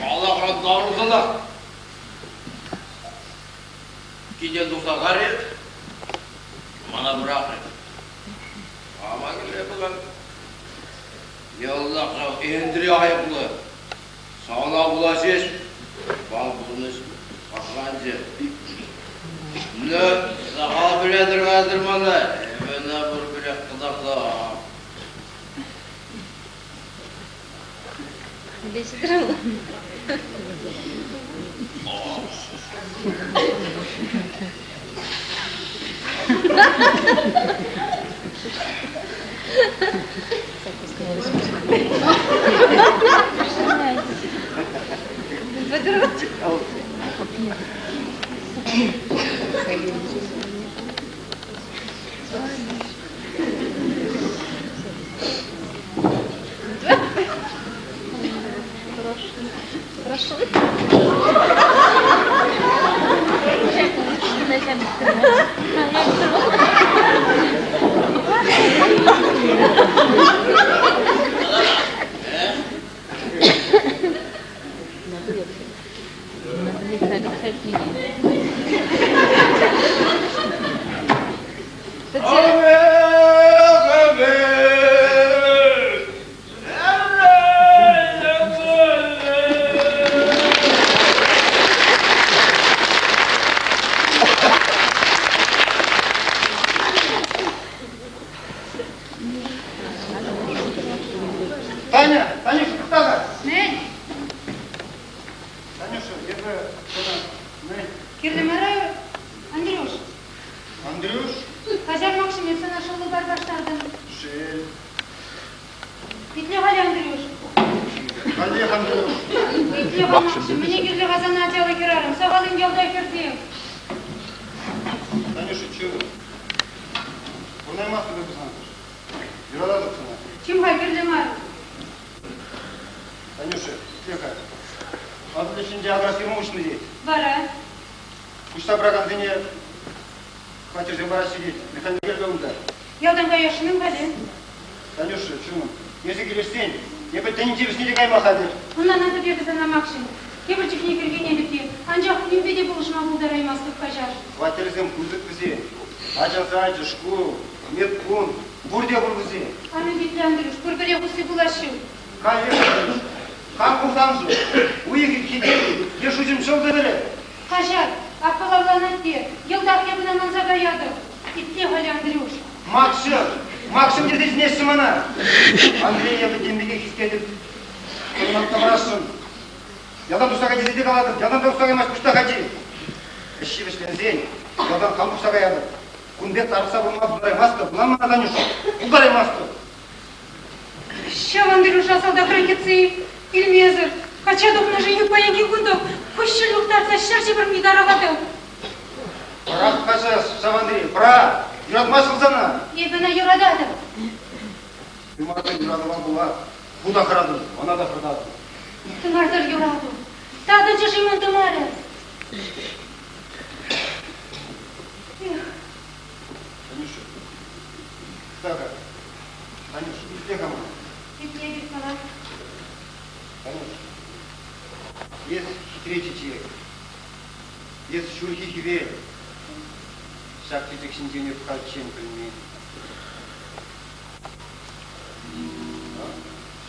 Аллахран таврӑнсанах килтен тухса карӗ, мана пӑрахрӗ. Кама киле пулан? Йӑлтах ҫав Энтри айӑплӑ. Сана пула ҫеҫ ман пурнӑҫ пӑчланчӗ. Ну, сахал пӗлетӗр-хатӗр мана, эпӗ ӑна пурпӗрех кӑтартам. Таня, Танюша, тӑхта-ха. Мӗн? Танюша, эпӗ сана мӗн? Кирлӗ мар, Андрюш. Андрюш? Каҫар, Максим, эп сана шӑллӑ тарташтартӑм. Шел. Итле-ха, Андрюш. Каллех Андрюш. Итле-ха, Максим, мӗне кирлӗ-ха сана ачаллӑ хӗрарӑм? Сахал-им ялта хӗрсем? Танюша, чу. Пурӑнаймастӑп эпӗ сансӑр. Юрататӑп сана. Чим-ха, кирлӗ мар. Танюша, итле-ха. Атӑл ҫинче агрофирма уҫнӑ тет. Вара? Куҫса пыракансене хваттерсем параҫҫӗ тет. Механикерпе унта. Ялтан каясшӑн-им халӗ? Танюша, чунӑм, эсӗ килӗшсен, эпӗ тӗнче вӗҫне те кайма хатӗр. Ӑнланатӑп эпӗ сана, Макҫӑм. Тепӗр чухне хӗрхенетӗп те, анчах нимпе те пулӑшма пултараймастӑп каҫар. Хваттерсем пысӑк вӗсен. Ача сачӗ, шкул, медпункт, пурте пур вӗсен. Ан ӳкӗтле, Андрюш, пурпӗрех усси пулас ҫук. Каллех Андрюш, хам пулсамшӑн, уйӑхӗ хитре е шуҫӑм ҫӑлтӑрӗ. Каҫар, аппалавланать те, йӑлтах эп ӑна манса каятӑп. Итле халӗ, Андрюш. Макҫӑм, Макҫӑм тесе чӗнеҫҫӗ мана. Андрей эпӗ тем пекех хистетӗп. Тӑврасшӑн. Ялтан тухса кай тесе те калатӑп, ялтан та тухса каймасть, пуҫтах ачи. Ӗҫҫи вӗҫленсен, ялтан хам тухса каятӑп. Кун пек тарӑхса пурӑнма пултараймастӑп, ӑна мана, Танюша, пултараймастӑп. Ҫав Андрюша салтакран кӗтсе илмесӗр, качча тухнӑшӑн паянхи кун та куҫҫуль юхтарса ҫӗршывӑн тарӑхатӑп. Пӑрах-ха ҫав Андрей, пӑрах! Юратмасть вӑл сана. Эпӗ ӑна юрататӑп. Юмахӑн юратӑва пула ху та хӑратӑн, ӑна та хӑратӑн. Тымарсӑр юрату. Татӑлчӗ-ши ман тымарӗ? Эх. Танюша, так, Танюш, итле-ха мана. Итлетӗп сана. Танюш, эс хитре чечек, эс ҫурхи хӗвел. Ҫак чечек ҫинчен эп хальччен пӗлмен.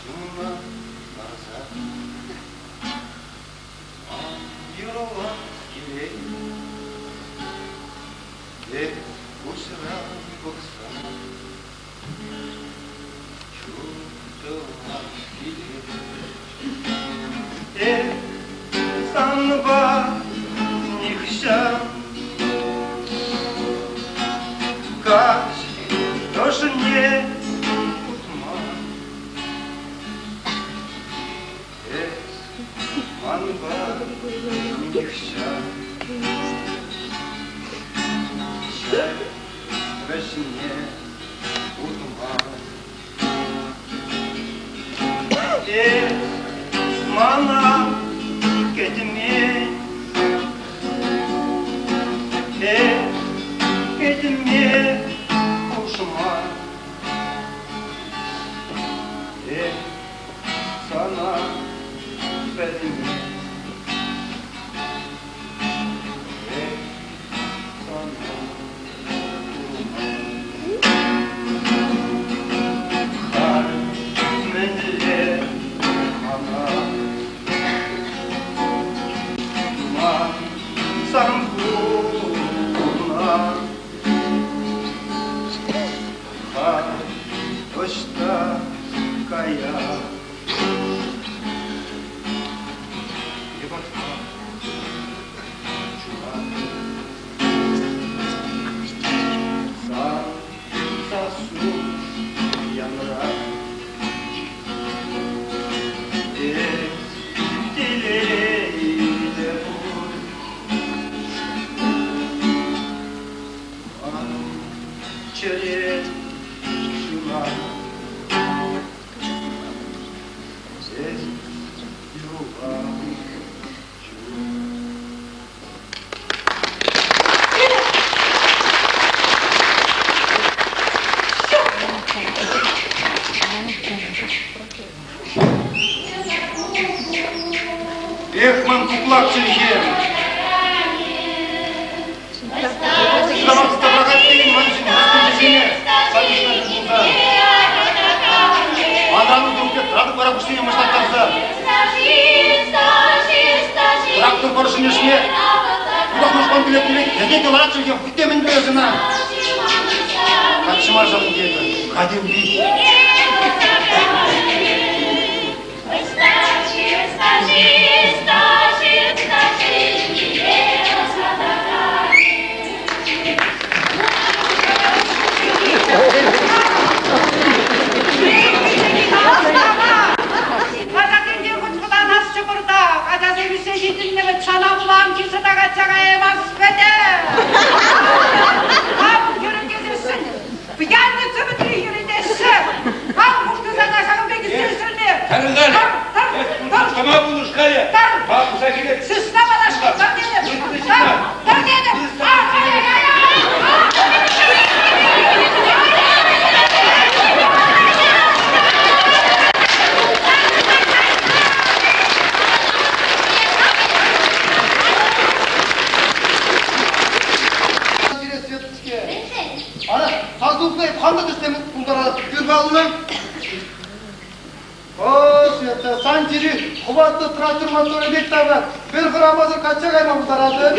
Ҫумна ларса юрлас килет. Эп куҫран пӑхсан чуптӑвас килет. Эп санпа нихҫан каҫ ӑшне путман. Эс манпа нихҫан ҫӗр вӗҫне утман. Эс мана кӗтмен, эс кӗтме хушман. Эп сана пӗлмен, эп сана Халь мӗнле мана ман сан куна халь ӑҫта каяс? Йӑпатма чуна. Сан сассу янрать. Эс телейлӗ пуль. Ман чӗре ҫунать. Эс юлан Эх, ман куклак чӗлхем! Трактор поршнӗшне хутахмашкан билет Йӗке те ларать чӗлхе хуть те мӗн туяс ӑна. Каччӑ мар ҫавӑн тетӗр. Катемпи. Ачасенчен хуть вӑтанасчӗ пӑртак. Ачасем ӳссе ҫитӗннӗ вӗт, сана пулам килсе такатса каямас вӗтӗ. Камӑн хӗрӗнкесессӗн Пьяница вӗтри йӗрӗнеҫҫӗ. Кам хушнӑ сана ҫакӑн пек ӳстерме? Тӑр-халӗ! Тӑр! Тӑма пулӑш-халӗ! Тӑр! Папуса килет! Сысна валашки! Тӑр тетӗп! Тӑр! Тӑр тетӗп! Ара, сасӑлӑхне хам та тӗслеме пултаратӑп. Кӳрпе аллуна. О, Света, сан чирӳ хӑватлӑ трактор моторӗ пек таврать. Пӗр хӑрамасӑр качча кайма пултаратӑн.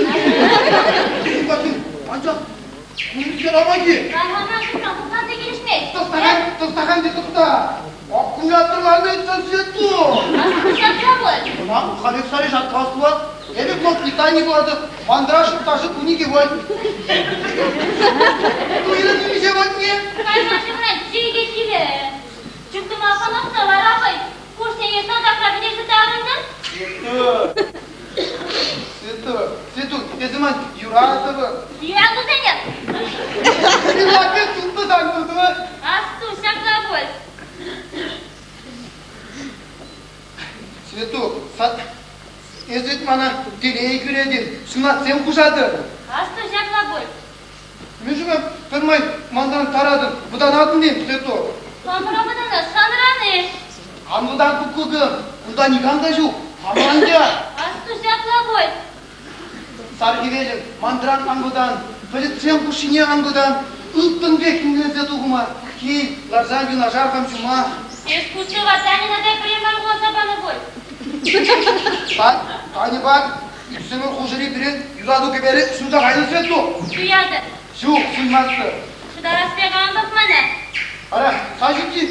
Анчах кунӗсер амаки. Кайхана курсан пулсан та килӗшмест. Тӑстахан, тӑстахан те тӑхта. Аккумуляторларны Свету. Ӑна халех сари шаткас пулать. Эпӗ блок питани пулатӑп. Мандрашӑн ташӑ куни те вӑл. Туйрӑн миҫе вӑлне? Каймашӑмран чикӗ килӗ. Чуптума хӑнӑхнӑ вара хӑй курсене салтакра пӗтерсе таврӑннӑ. Свету, Свету, Свету, эсӗ ман юратӑвӑм. Юратусене. Ҫырла пек тупнӑ сан туту. Асту, ҫапла пуль. Светук, эсӗ мана телей кӳретӗн, ҫунатсем хушатӑн. Асту, ҫапла пуль. Мӗншӗн пӗрмай мантан таратӑн, вӑтанатӑн-им, Светук? Хамӑра вӑтанас, санран-и? Ан вӑтан, куккукӑм, кунта никам та ҫук, хамран та. Асту, ҫапла пуль. Сар хӗвелӗм, манран ан вӑтан, пӗлӗтсем хушшине ан вӑтан, ылтӑн пек хӗмленсе тухма, кил, ларсан юнашар хам ҫума. Эс кусова Таньӑна та пӗрре мар вуласа панӑ пуль. Таньӑпа иксӗмӗр хушӑри пирӗн юрату кӗперӗ ҫунса кайнӑ Светлук. Суятӑр. Ҫук, суймастӑп. Шутарас пек ан пӑх мана. Ара, сан ҫукки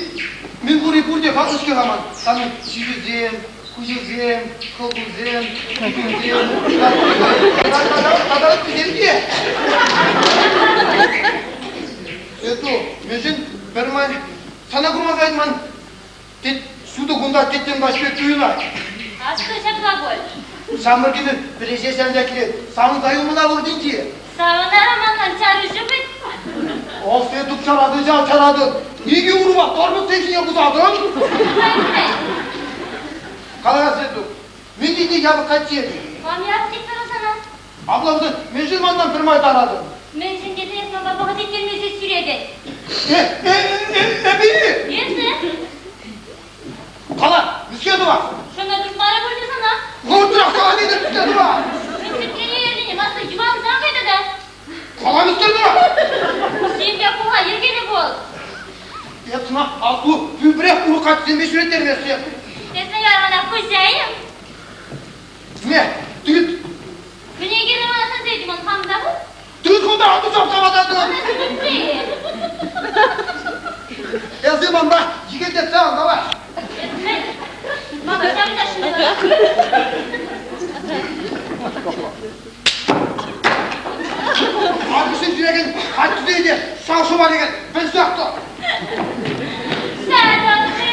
мӗн пурри пурте хаклӑ-ҫке-ха ман. Санӑн ҫӳҫӳсем, Куҫӗсем, хӑлхусем, тутусем, тата ыттисем те. Эту, мӗншӗн пӗрмай сана курмасан ман тет ҫутӑ кунта теттӗм каҫ пек туйӑнать. Аслӑ ҫапла пуль. Ҫамрӑк ӗмӗр пӗлӗҫе ҫанса килет. Савӑнса юлмана вӑхӑтӗнче. Савӑнара манран чару ҫук вӗт. Ох, Светук чаратӑн ҫав, чаратӑн. Икӗ урупа тормозсем ҫине пусатӑн. Калас Светук, мӗн тени япӑх каччи. Кам япӑх тетпӗр сана? Апла пулсан, мӗншӗн манран пӗрмай таратӑн? Мӗншӗн тесен эс манпа вӑхӑт ирттермесӗр ҫӳретӗн. Э, э, э, эпӗ-и? Эсӗ? Кала, мӗскер тӑвас? Шӑна туртмарӗ пулчӗ сана. Хӑвӑртрах кала тетӗп, мӗскер тӑвас? Мӗн эрнене масса юланса кайнӑ та. Кала, мӗскер тӑвас? Ҫемье пула йӗркеллӗ пул. Эп сана атту пӳпрех урӑх каччӑсемпе ҫӳреттерместӗп. Эсӗ ярмана хуҫа-им? Ме, тыт. Мӗне кирлӗ мана сансетӗм, ман хам та пур. Тыт хунта, атту ҫапса вататӑн. Эсӗ манпа йӗкӗлтетсе ан калаҫ. Мана ҫавӑнташшӑн Акӑшсен ҫӳрекен каччӑсене те шав-шува лекет, пӗлсех тӑр. Ҫакӑнти!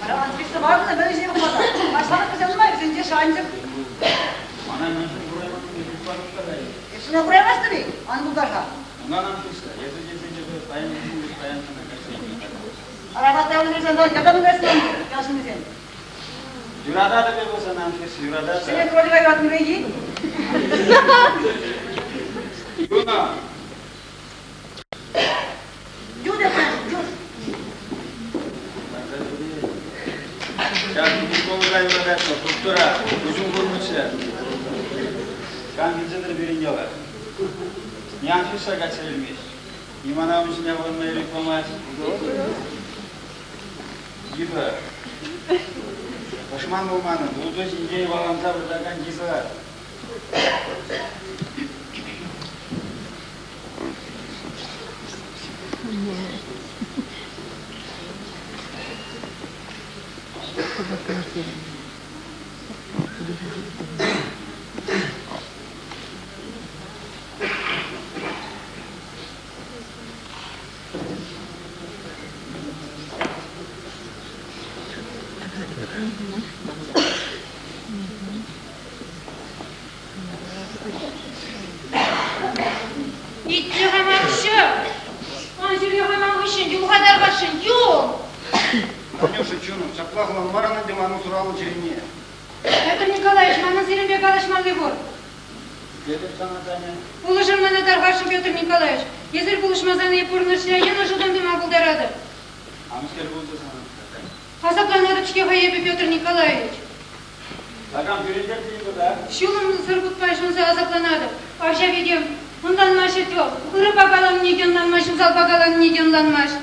Анфиса Ивановна мӗн ӗҫе пӑхмасан, патшалӑх вӗсем нумай, вӗсенче шанчӑк. Мана мӗншӗн кураймастӑн, Эсӗ кураймастӑн-и? Ан пултар-ха. Унан Анфиса, эсӗ тесен эпӗ паян паян сана качча илме Арабат ялӗнчен ятарлӑ ял ҫыннисем. Юрататӑп эпӗ сана, Анфиса, юрататӑп. Ҫӗнӗ кролика юратнипе-и? Юна! Юля, Юр. Ҫак Миколӑна юрататпӑр, тухтӑра, куҫум курмӑччӗ. Кам килсе-тӗр пирӗн яла? Ни Анфиса качча илмест. Ни мана ун ҫине авланма ирӗк памасть. Йытӑ. Тӑшман вӑл манӑн, утӑ ҫинче йӑваланса выртакан йытӑ. Итле-ха, Макҫӑ! Ан ҫӳре-ха ман хыҫҫӑн, юл-ха тархасшӑн, юл! Танюша, чунӑм, ҫапла хӑланмарӑн ӗнтӗ манӑн суралнӑ чӗрене. Петр Николаевич, манӑн сирӗнпе калаҫмалли пур. Итлетӗп сана, Таня. Пулӑшӑр мана тархасшӑн, Петр Николаевич. Эсир пулӑшмасан эп пурнӑҫра йӑнӑш утӑм тума пултаратӑп. А мӗскер пулчӗ сана, Таня? Асапланатӑп-ҫке-ха эпӗ, Петр Николаевич. Такам кӳрентерчӗ-и тата? Ҫулӑмсӑр вутпа ҫунса асапланатӑп. Ача пекех ӑнланмасть вӑл. Ырӑпа каланине те ӑнланмасть, усалпа каланине те ӑнланмасть.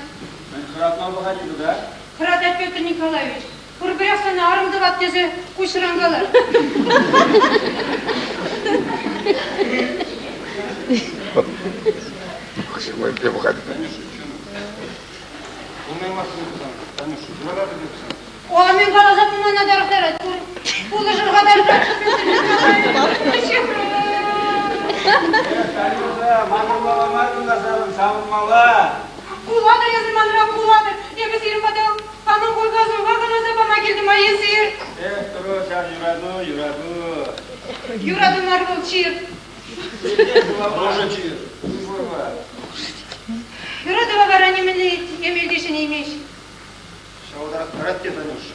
Мӗн хӑратма пӑхать-и тата? Хӑратать Петр Николаевич. Пурпӗрех сана арӑм тӑвап тесе куҫран калать. Пулнаймастӑн пулсан, Танюша, юрататӑп эпӗ сана. О, мӗн каласа пымана тарӑхтарать. Пулӑшӑр-ха тарӑхтарать. Танюша, макӑрмалла мар кунта санӑн, савӑнмалла. Кулатӑр эсир манран, кулатӑр. Эпӗ сирӗн пата хамӑн хуйха-суйха каласа пама килтӗм, а эсир? Эх, турӑ, ҫав юрату, юрату. Юрату мар вӑл, чир. Тоже чир. Юратӑва вара нимӗнле эмел те ҫӗнеймест. Ҫавӑтарах тӑрать те Танюша.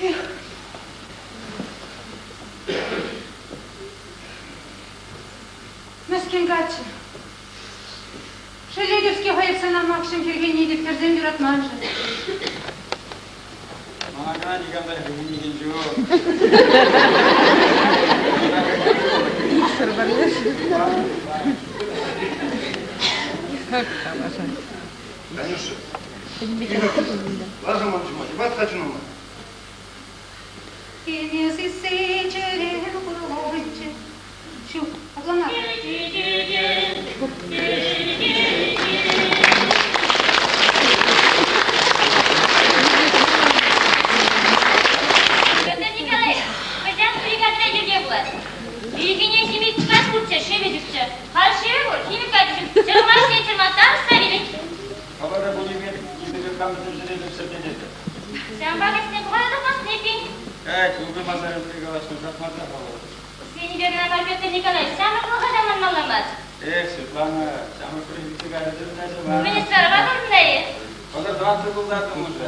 Эх. Мӗскӗн каччӑ. Шеллетӗп-ҫке хӑйӑрсана Макҫӑм хӗрхенни те хӗрсем юратманшӑн. Мана кӑна никам та хӗрхенекен ҫук. Танюша, ларса ман ҫума, йӑпат-ха чунӑма. Килме сиссе чӗре хурланчӗ. Ҫук, апла мар. Петр Николаевич, вӗсем бригадра йӗрке пулать. Ирхине химик чӑваш пурччӗ, шӗвӗ ҫукчӗ. Халь шӗвӗ пур, химик каччӑ ҫук. Чӑрмаҫҫӗ, чӑрмантарса вилет. Хӑвӑра пулин килӗпе кам тӗнчере сӗртӗнетӗр. Ҫавӑнпа кӗсне тухма тухмастӑн эппин. Эй, клубри масарӗнче калаҫнӑ шахмата хӑвӑр. Сенӗпе кӑна мар, Петр Николаевич, ҫамрӑклӑха та манмалла мар. Эх, Светлана, ҫамрӑк вилсе кайрӗ мар. Мӗн ӑсрарӑма курнӑ-и? Вӑтӑр тӑватӑ тултартӑм уже.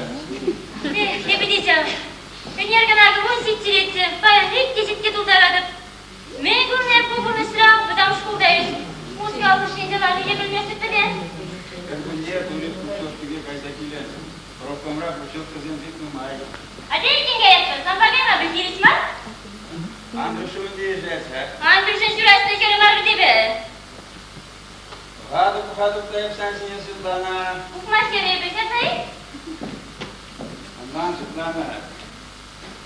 Эх, эпӗ те ҫав. Ӗнер кӑна кун ҫиттеретчӗ, паян ик теҫетке тултаратӑп. Мӗн курнӑ эп ку пурнӑҫра, вӑтам шкулта ӗҫ. Мускав хушшинче ларнине пӗлместӗп пӗле. Кӗркунне турист путевкипе кайса килӗн. Профкомра путевкӑсем пит нумай. Атя иккен каятпӑр, санпа кайма пӗр хирӗҫ мар. Андрюша мӗнле ӗҫлет-ха? Андрюша ҫураҫнӑ хӗрӗ мар вӗт эпӗ. Пӑхатӑп, пӑхатӑп та эп сан ҫине, Светлана. Ухмах хӗрӗ эпӗ, ҫапла-и? Ӑнлан, Светлана.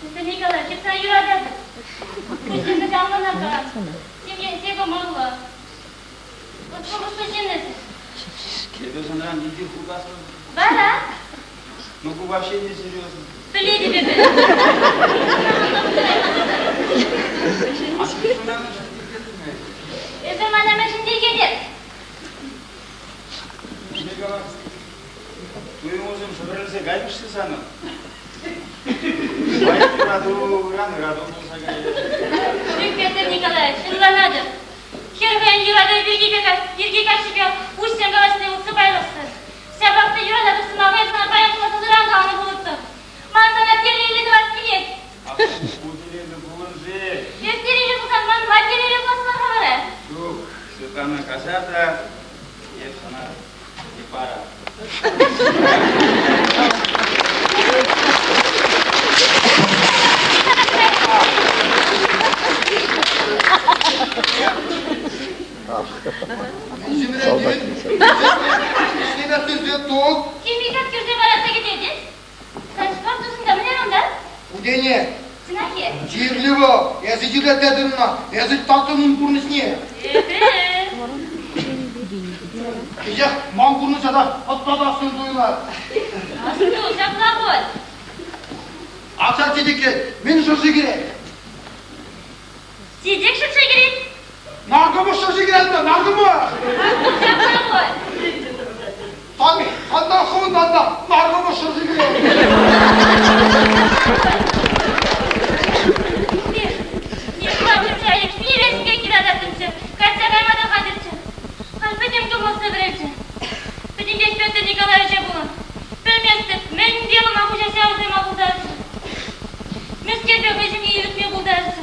Петр Николаевич, сана юрататӑп. Куҫсем ӑнланакан, ҫемьенсе кӑмӑллӑ. Вӑт шухӑшлӑ ҫын эсӗ. Эпӗ санран икӗ хутаслӑ. Вара? Ну, ку вообще не серьезно. Пӗлетӗп эпӗ. Эсӗ мана мӗншӗн тиркетӗн? Мӗнле калас? Туйӑмусем шӗвӗрӗлсе каймӗҫ-ши санӑн? Паян юрату, ыран ырату пулса кайӗ. Ҫук, Петр Николаевич, ӑнланатӑп. Хӗр хӑйӗн юратӑвӗ пирки пирки каччипе уҫҫӑн калаҫни вӑл сӑпайлӑхсӑр. Ҫапах та юрататӑп сӑмаха эп сана паян пулас ыран каланӑ пулӑттӑм. Ман сана телейлӗ тӑвас килет. Ку телейлӗ пулӑн-ши? Эс телейлӗ пулсан ман ма телейлӗ пулас мар-ха вара? Ҫук, Светлана, каҫар та, эп сана не пара. Химикат кӳрсе парасса кӗтетӗн? Сан спорт тусунта мӗнер унта? Путене. Чӑнах-и? Чирлӗ вӑл. Эсӗ чирлететӗн ӑна. Эсӗ таттӑн ун пурнӑҫне. Эпӗ. Кӗҫех ман пурнӑҫа та ӑттатассӑн туйӑнать. Асту, ҫапла пуль. Ача чечекре мӗн шӑрши кӗрет? Чечек шӑрши кӗрет. Наркӑмӑш шӑрши кӗрет ӑна, наркӑмӑш! Асту, ҫапла пуль. Сан, санна хӑвӑнтан та наркӑмӑш шӑрши кӗрет. Юрататтӑмччӗ, качча кайма та хатӗрччӗ. Халь пӗтӗм кӑмӑл сӗвӗрӗлчӗ. Пӗтӗмпех Петр Николаевича пула. Пӗлместӗп, мӗнпе ӑна хуҫа ҫавӑрма пултарчӗ. Мӗскерпе хӑйсене илӗртме пултарчӗ.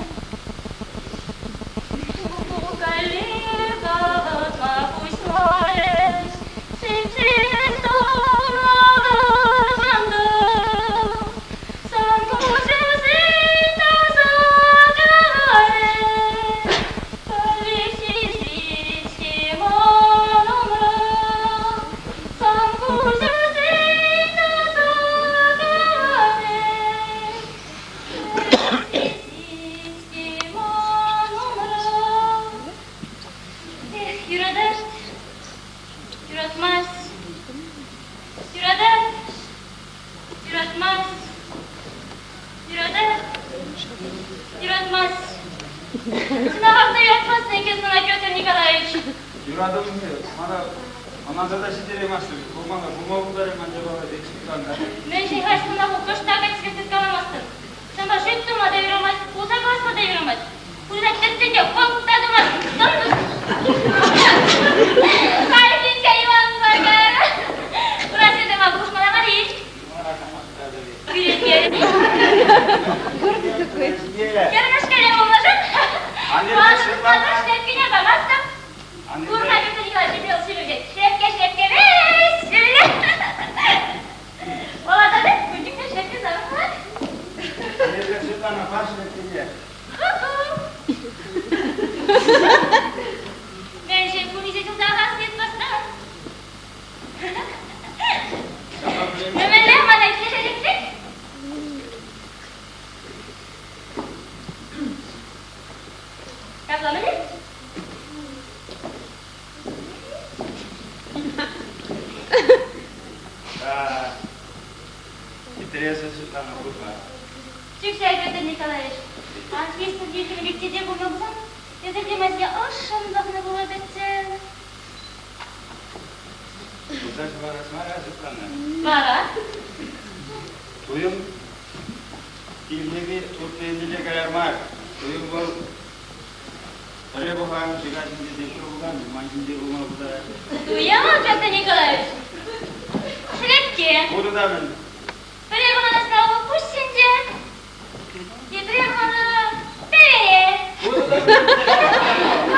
Каллех авӑтма пуҫларӗҫ. Сивсем тумланӑ. Сан куҫусен таса кайрӗ. Пӗрлех ҫеҫ-ҫке ман умра. Сан куҫусен таса кайрӗ. Пӗрлех ҫеҫ-ҫке ман умра. Эх, юратать, юратмасть, юратать. Юратмасть. Юратать. Юратмасть. Чӑнахах та юратмасть иккен мана. Юратӑм мана ӑнланса та ҫитерейместӗп. Вӑл мана пулма пултарайман япала пек шутланӑ. Мӗншӗн халь сӑмаху кӑштах кӗтсе тыткаламастӑн? Санпа шӳт тума та юрамасть, кулса калаҫма та юрамасть. Пуҫа тӗртсе те хӑп та тумасть. Хальхинче юланса кайрӗ. Курасси тӑма хушмана мар-и? Кӳренмерӗн-и? Кӗрмешкеле пулнӑшӑн манӑн шлепкене памастӑп. Курма Петр Николаевич сивӗлет. Шлепке, шлепке, вӗҫ! Вӑл кунчикне шлепке сарӑхлать. Светлана, пар шлепкене. Мӗншӗн кунӗ ҫулта хасветмастӑн? Мӗнле мана килӗшетӗн? Ҫапла мӗнле? Интереслӗ Светлана пур-ха. Чӳкҫе Петр Николаевич, Анфиса Дмитриевна тете пулнӑ пулсан, эсир те ман ҫине ӑшшӑн пӑхнӑ пулӑтӑрччӗ. Курса ҫывӑрас мар-ха, Светлана. Вара? Туйӑм килнипе туртнӑ еннелле каяр мар. Туйӑм вӑл пӗрре пӑхан, ҫыка ҫинче те пулсан, юман ҫинче пулма пултарать. Туйӑм, Петр Николаевич? Шӗлепке. Пурӑ та мӗн? Пӗрре пӑханасна пуҫ ҫинче, тепре хӑнӑ пӗвере.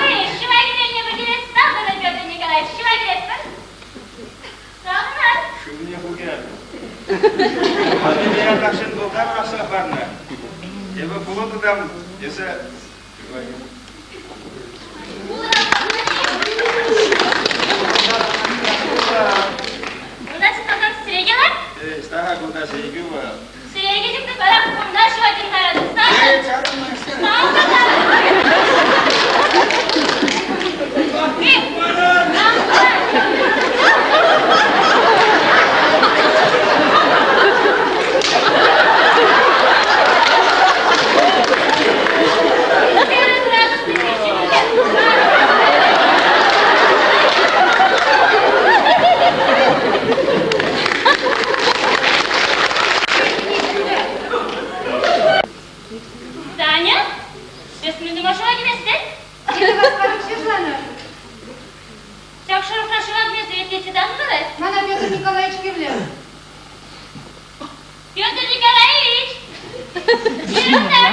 Ой, шыва кӗмелле пӗтерес савӑнӑр, Петр Николаевич, шыва кӗретпӗр. Савӑнар. Шывне ху кӗр. Аннене тахҫан вӑлта пӑрахса хӑварнӑ. Эпӗ пулӑ тытам, эсӗ шыва кӗр. Унта чӑтсан сире лар. Эй, ӑҫта-ха кунта сӗрекӳ вӑл? Сӗреке чухне вара кунта шыва кӗнтарать. Эй, чарӑнма Таня, эс мӗн тума шыва кӗместӗн? Эпӗ васкарӑм Светлана. Ҫак шӑрӑхра шыва кӗмесен епле чӑтан вара? Мана Петр Николаевич кирлӗ. Петр Николаевич! Ҫырӑнтӑр!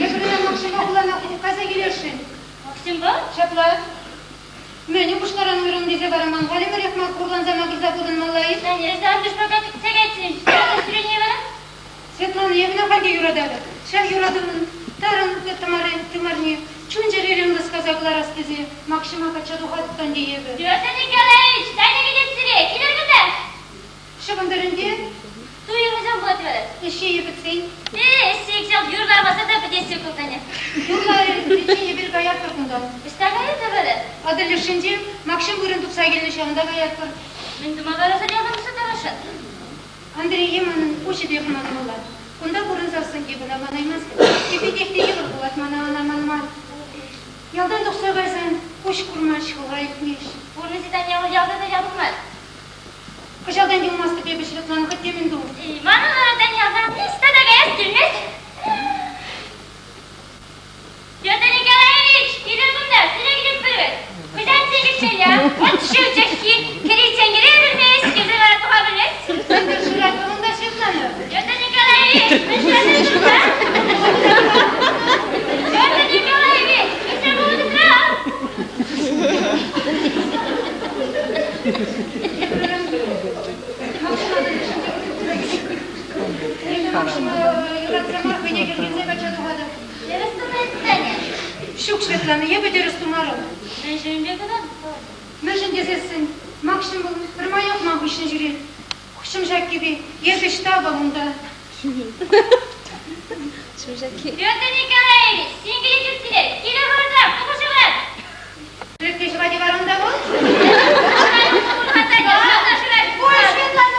Эпӗ Максимпа хулана кайса килесшӗн. Максимпа? Ҫапла. Мӗн упӑшкаран уйрӑм тесе вара ман халь ӗмӗрех хурланса макӑрса пурӑнмалла-и? Таня, эсӗ антӑшпа кӗтсе кайсен, ҫӳрени вара? Светлана, эпӗ халь те юрататӑп. Ҫав юратӑвӑн тарӑн тымарне чун-чӗререн лӑскаса кӑларас тесе Макҫӑма качча тухатӑп та ӗнтӗ эпӗ. Петр Николаевич, Таня кӗтет сире, килӗр кунта! Ҫӑвӑнтӑр ӗнтӗ. Туйӑмӗсем пулать вара. Ӗҫҫийӗ пӗтсен. Э, ӗҫҫийӗ ҫав юрлармаса та пӗтесси ку, Таня. Юрларӗ, пӗтсен эпир каятпӑр кунтан. Ӑҫта каятӑр вара? Атӑл лешӗнче Макҫӑм вырӑн тупса килнӗ, ҫавӑнта каятпӑр. Мӗн тума вара сӑрьялӑн тӑвасшӑн? Андрее манӑн пуҫӗпех ӑнланмалла. Кунта пурӑнсассӑн эп ӑна манаймастӑп. Питех те йывӑр пулать мана ӑна манма. Ялтан тухса кайсан куҫ курмасть, хӑлха илтмест. Пурнӑҫӗ Таня вӑл ялта та япӑх мар. Кӑҫалтан юлмастӑп эпӗ Светлана, хӑть темӗн ту. Манӑн вара Таня ялтан ниҫта та каяс килмест. Петр Николаевич, килӗр кунта, сире килетпӗр вӗт. Хӑҫан сикӗччӗ я? Вӑт шыв чӑххи, кӗриччен кӗре пӗлмест, кӗрсе вара туха пӗлмест. Сӗнтӗр шырать вӑл унта Светлана. Петр Николаевич, мӗн шыратӑр кунта? Петр Николаевич, ӗҫе пулӑшра! Юратса мар, хӑйне хӗрхенсе качча тухатӑп. Тӗрӗс тумасть, Таня. Ҫук, Светлана, эпӗ тӗрӗс тумарӑм. Мӗншӗн кӑна? Мӗншӗн тесессӗн Макҫӑм вӑл пӗрмаях ман хыҫҫӑн ҫӳрет. Ҫӑм ҫаккипе эсӗ ӑҫта вӑл унта? Петр Николаевич, синкӗле чӳртсире, киле хӑвӑртрах, тупӑшӑвӑр! Шлепке ҫӑвать вара унта вӑл? Ой, Светлана,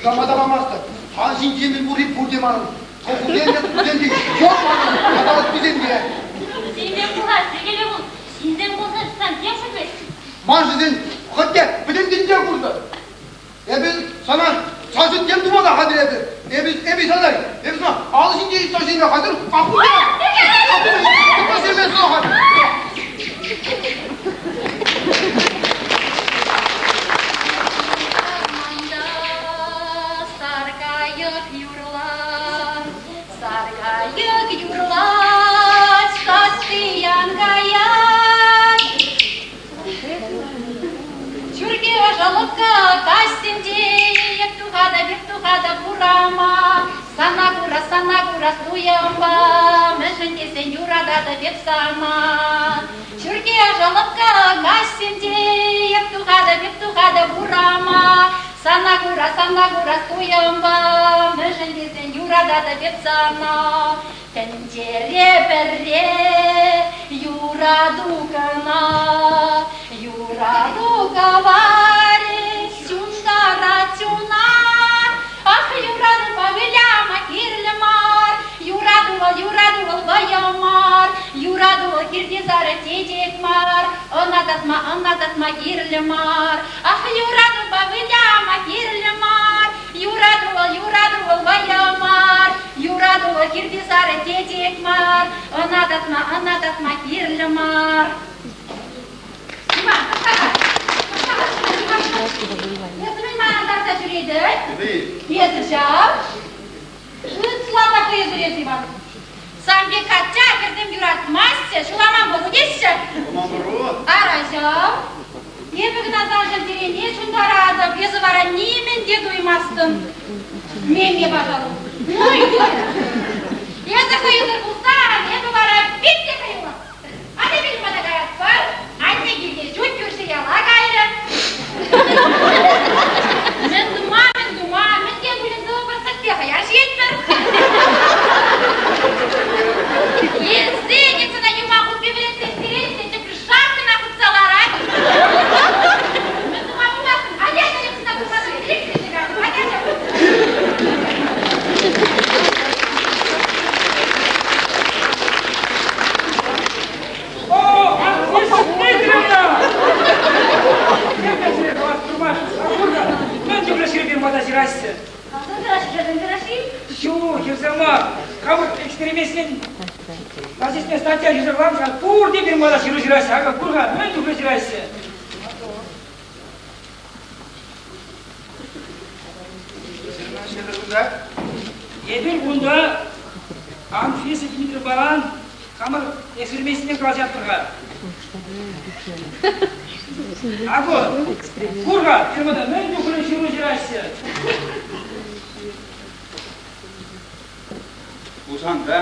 Никама та памастӑп. Сан ҫинче мӗн пурри пурте манӑн. Тӑхусем те, тусем те, йӑлт манӑн. Тата ыттисем те. Ҫынсем пулас, йӗкеле пул. Ҫынсем пулсан сан тем шутлӗҫ. Маншӑн хӑть те пӗтӗм тӗнче куртӑр. Эпӗ сана саншӑн тем тума та хатӗр эпӗ. Эпӗ, эпӗ сана, эпӗ сана алӑ ҫинче йӑтса ҫӳреме хатӗр. Акуля! Йӑтса ҫӳреме сана хатӗр. Вӑрманта саркайӑк юрлать, саркайӑк юрлать, сасси ян каять. Ҫурхи ӑшӑлӑхка каҫсенче эп тухатӑп, эп тухатӑп урама. Сана курас, сана курас туйӑмпа, мӗншӗн тесен юрататӑп эп сана. Ҫурхи ӑшӑлӑхка каҫсенче эп тухатӑп, эп тухатӑп урама. Сана курас, сана курас туйӑмпа, мӗншӗн тесен юрататӑп эп сана. Тӗнчере пӗрре юрату кӑна, юрату кӑварӗ ҫунтарать чуна. Ах, юратупа выляма кирлӗ мар, юрату вӑл, юрату вӑл вӑйӑ мар, юрату вӑл хирти сарӑ чечек мар, ӑна татма, ӑна татма кирлӗ мар. Ах, юратупа выляма кирлӗ мар, Юрату вӑл, юрату вӑл вӑйӑ мар, юрату вӑл хирти сарӑ чечек мар, ӑна татма, ӑна татма кирлӗ мар. Иван, тӑхта-ха. Тӑхта-ха, Эсӗ мӗн мана тарса ҫӳретӗн? Эсӗ ҫав. Ытла та хӑйсӑр эс, Иван. Сан пек качча хӗрсем юратмаҫҫӗ, ҫуламан пӑру теҫҫӗ. Ара ҫав. Эпӗ кӑна саншӑн чӗрене ҫунтаратӑп, эсӗ вара нимӗн те туймастӑн. Мемме пашалу. Ну, эсӗ хӑюсӑр пулсан, эпӗ вара пит те хӑюллӑ. Атя пирӗн пата каятпӑр. Анне килте ҫут кӳршӗ яла кайрӗ. Мӗн тума, мӗн тума, мӗн те пулин тӑвӑпӑр, сӗтпе хӑяр ҫиетпӗр. Килсен сана юмах хутпе вӗрентсе ӳстерет те тепӗр шапкӑна хытса ларать. Мӗн тума пулмастӑн? Атя, атя, сана курмасӑр Атя, атя. О, Анфиса Дмитриевна! Эпӗ калас турмаш, кур-ха, мӗн чухлӗ ҫырӑвсем пата ҫыраҫҫӗ. Ҫук, хӗрсем мар. Хамӑр экстремистсен газетне статья ҫырса кӑларнӑ пурте пирӗн пата ҫыру ҫыраҫҫӗ. Акӑ, кур-ха, мӗн чухлӗ ҫыраҫҫӗ. Эпир кунта Анфиса Дмитриевнӑпа хамӑр экспериментсене калаҫатпӑр-ха. Акӑ, кур-ха, фирмӑна мӗн чухлӗ ҫыру ҫыраҫҫӗ. Хусанта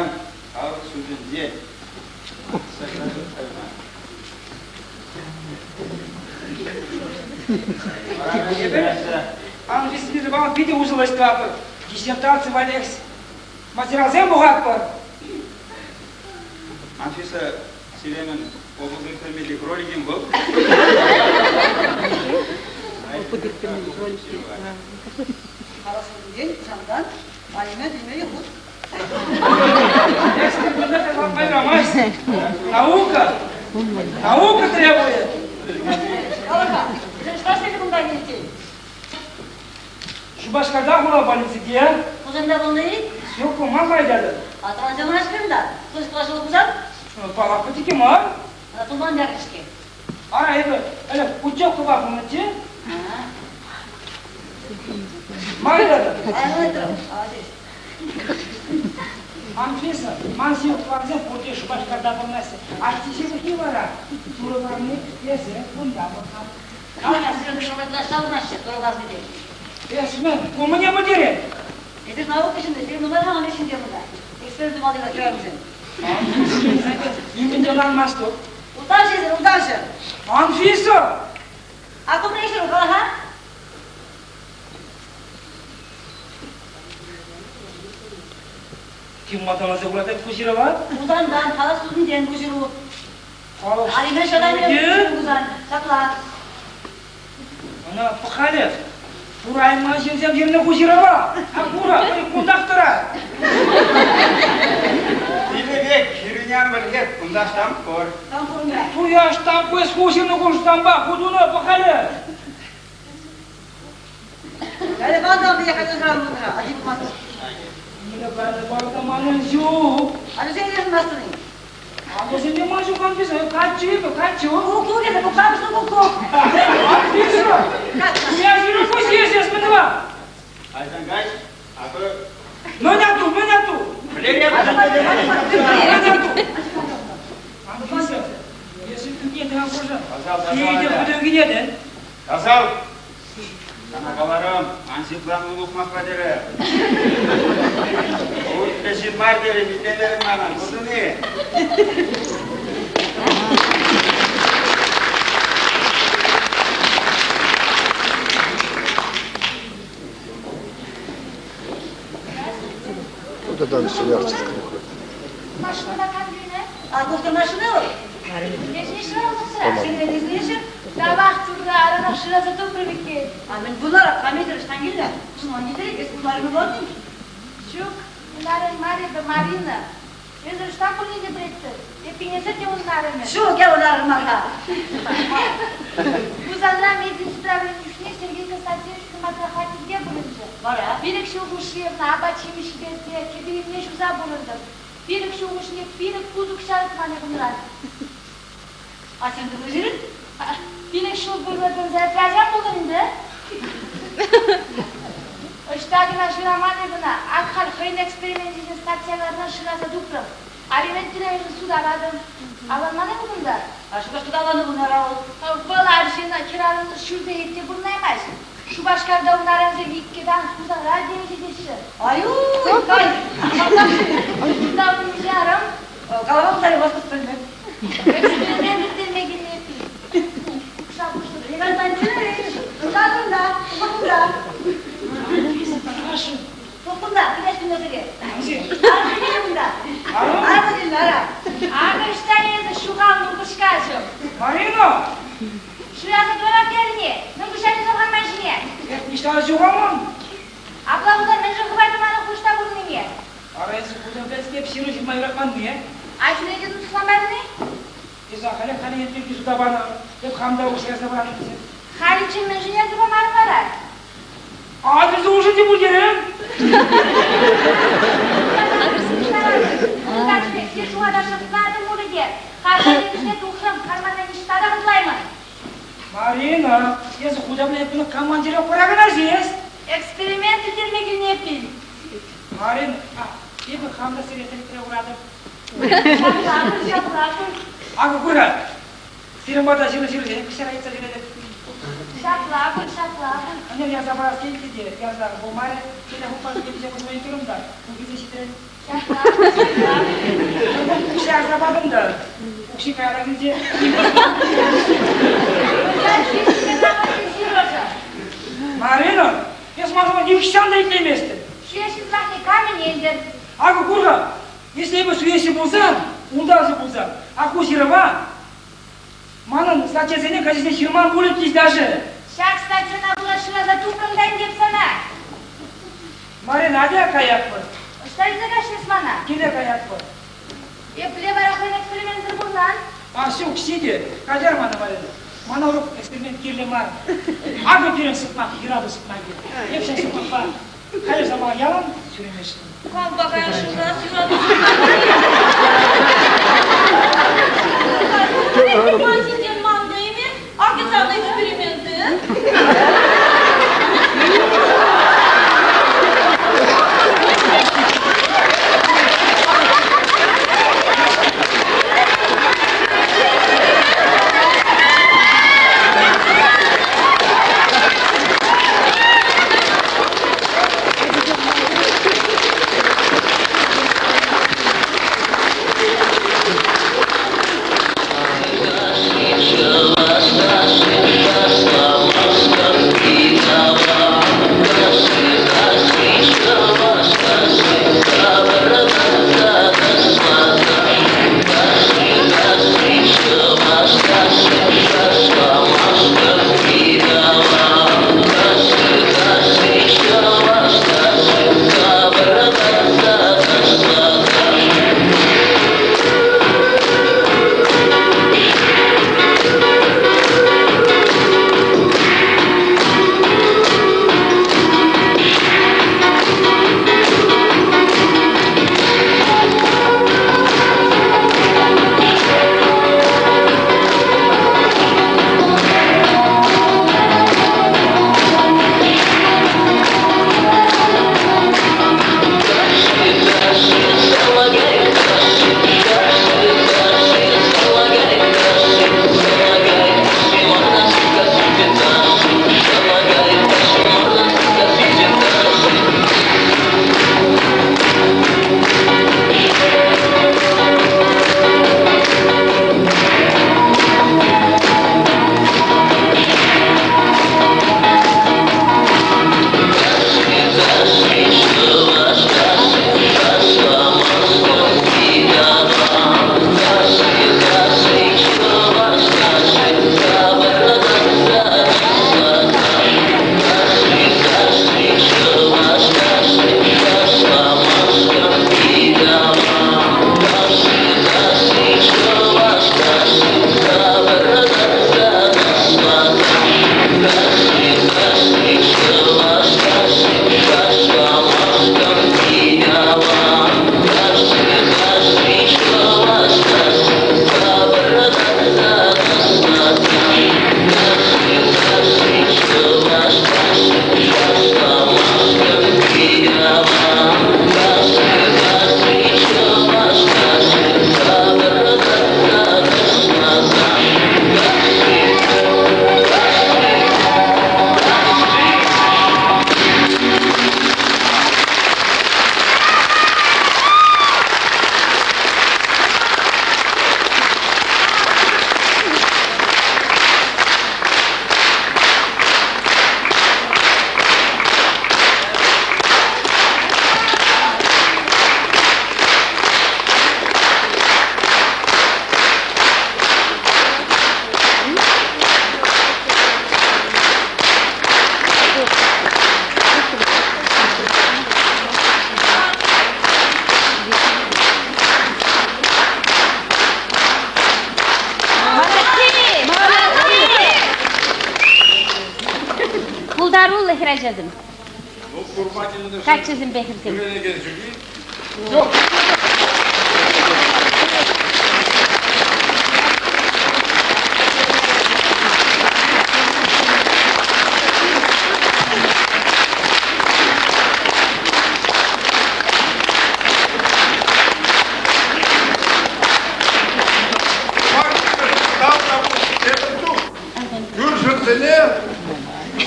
халӑх судӗнче Анфиса Дмитриевна питӗ усӑллӑ ӗҫ тӑватпӑр. Диссертаци валли материалсем пухатпӑр. Анфиса Селенӑн опыт ирттермелли кроликӗм вӑл. Опыт ирттермелли кролики. Халӑхсенчен Хусантан Алина Дмитриева хут. Наука! Наука требует! Калӑр-ха, ӑҫта кунта килтӗн? Шупашкарта хула больницинче. Хусанта пулнӑ-и? Ҫук, пулман пайтатӑп. А тӑвансем ӑна та? Пысӑк ҫул пулсан? Паллах, пӗчӗккӗ мар. Ӑна тулман ярӗ-ҫке. Ара, эпӗ ӗлӗк путевкӑпа пулнӑччӗ. Мар-и Анфиса, ман ҫывӑх тӑвансем пурте Шупашкарта пурӑнаҫҫӗ. Аттиҫе пухи вара Турӑ парни эсӗ кунта пӑрхан. Калаҫ, шӑвӑрлаҫҫӗ Турӑ парнипе. Эс мӗн, ку мӗне пӗлтерет? Эсир наука ҫынни, сирӗн нумай хамӑр ҫынсем унта. Эксперимент тумалли хӗрарӑмсем. Нимӗн те ӑнланмастӑп. Ултавҫӑ эсир, ултавҫӑ! Анфиса! А ку мӗн ҫыру, кала-ха? Ким малтанласа куратать ку ҫырӑва? Хусантан, халӑх судӗнчен ку ҫыру. Халӑх Алиме шанаймрӗ пулсан, ҫапла. Ӑна пӑхалӗ. Курайман ҫынсем ҫырнӑ ку ҫырӑва. А кура, хӑй кунтах тӑрать. Тилӗ пек хирӗн ан вӗлхет, кунта штамп пур. Туя штамп эс ху ҫырнӑ ку штампа, ху тунӑ, пӑх-халӗ. Манӑн ҫук. Ачасем йышӑнмастӑн-и? Ачасем те ман ҫук, Анфиса. Каччӑ эпӗ, каччӑ. Куку тесе пукшамӑшнӑ куку. Анфиса! Я ҫыру куҫ есес мӗн тӑва? Айсан каҫ, акӑ. Мӗн ату, мӗн ату? Мӗн ату? Анфиса, эсӗ ӳкетӗн аппӑшӑ. Питӗ хытӑ ӳкӗнетӗн. Тасал! Сана каларӑм, ан ҫыхлан улӑхмахла терӗ. Ултӑ ҫын мар терӗм, итлемерӗн мана, куртӑн-и? Вот это Селярческая выходит. Машина кам кӳнӗ? А тухтӑр машина вӑл? Тавах турра аранах шыраса тупрӑм иккен. А мӗн пулар, камитӗр ӑҫтан килнӗ? Чӑнлан килтерет, эс кунларӑн пулатӑн? Ҫук, унарӑн мар эпӗ, Марина. Эсӗ ӑҫта пулнине те пӗлетсӗр. Эппин эсӗ те унӑн арӑмӗ. Ҫук, я ун арӑм мар-ха. Хусанра медсестра вӗреннӗ чухне Сергей Константинович Кӑмака хаттинче пурӑнчӗ. Вара? Пилӗк ҫул хушши ӑна апат-ҫимӗҫ ҫитерсе, кӗпи-йӗмне ҫуса пурӑнтӑм. Пилӗк ҫул хушшине пилӗк пус укҫа тытман эп унран. А сен тытӑҫӑрӑн? Пилӗк ҫул пырса тӑрса ача пултӑн ӗнтӗ. Ӑҫта кӑна шыраман эп ӑна. Ак халь хӑйӗн эксперименчӗсен статьяларне шыраса тупрӑм. Алимент тӳлевӗшӗн суда патӑм. Авланман-и вӑл кунта? А Шупашкарта авланнӑ пулнӑ ара вӑл. Вӑл арҫын хӗрарӑмсӑр ҫӳрсе иртсе пурӑнаймасть. Шупашкарта ун арӑмсем иккӗ тан Хусанра темиҫе теҫҫӗ. Ай-уй, кай! Кунта ун миҫе арӑм? Калама пултараймастӑп пӗлмӗп. Эксперимент ирттерме килнӗ эппин. Укҫа пуҫлӑх. Иван Пантелеевич, кунта, кунта, кунта. Наташа. Тух кунта, килес кунта сире. Арӑм килнӗ кунта. Арӑм килнӗ, ара. Акӑ ӑҫта эсӗ ҫухалнӑ упӑшкаҫӑм? Марина! Шыраса тӑвап терӗн-и? Мӗн куҫарни тухайман ҫине? Эп ниҫта та ҫухалман. Апла пулсан мӗншӗн хӑварнӑ мана хушса пурӑннине? Ара эсӗ хутӑм пӗлскеп ҫыру ҫырма юратманни. Аҫуне те тусламарӑн-и? Эсӗ ахалех халӗ пирки суда панӑ. Эп хам та укҫа ярса паратӑп тесе. Халиччен мӗншӗн ярса памарӑн вара? Адресӗ улшӑнчӗ пуль терӗм. Те ҫухатасшӑн тӑратӑн пулӗ те. Харпӑр тухрӑм, кармана ниҫта та хӑтлаймӑн. Марина, эсӗ худа пӗлет командира пӑрахӑна ҫеҫ. Эксперимент ирттерме килнӗ эппин. Марина, а, эпӗ хам та сире тӗлӗкре куратӑп. Ҫапла пуль, ҫапла пуль. Акӑ кур-ха, сирӗн пата ҫыру ҫырусене куҫса ыйтса ҫӳретӗп. Ҫапла пуль, ҫапла пуль. Ӗнер ярса парас килчӗ те, ярса пулмарӗ. Ҫӗнӗ хуппа темиҫе кун турӑм та, ку килсе ҫитрӗ. Ҫапла пуль, ҫапла пуль. Укҫа ярса патӑм та, укҫи каялла килчӗ. Марина, эс ман нихҫан та итлеместӗн. Ҫӳре ҫырлахне кам ӗнентӗр? Акӑ кур-ха, если эпӗ суеҫҫӗ пулсан, ултавҫӑ пулсан, а ку ҫырӑва манӑн статьясене газетсене ҫырман пулӗччӗҫ даже. Ҫак статьяна пула шыраса тупрӑм та ӗнтӗ эп сана. Марина, атя каятпӑр. Ӑҫта илсе каҫрӗҫ мана? Киле каятпӑр. Епле вара хӑйӗн экспериментсӑр пурӑнан? А ҫук, ҫитӗ. Каҫар мана, Марина. Мана урӑх эксперимент кирлӗ мар. Акӑ пирӗн сукмак, юрату сукмакӗ. Эп ҫак сукмакпа халӗ сама ялан ҫӳремеҫҫӗ. Кампа каясшӑн юрату Ман ҫинчен мантӑм-и? Акӑ сан эксперименты. ачасем. Каччӑсемпе хӗрсем. Кӳршӗсене,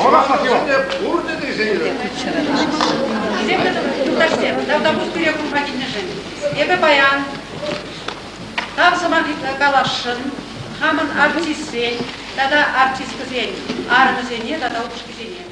хӑрахсене пурте тесе Хисеплӗ юлташсем, тавтапуҫ пире курма килнӗшӗн. Эпӗ паян тав сӑмахӗ каласшӑн хамӑн артистсен тата артисткӑсен арӑмӗсене тата упӑшкисене.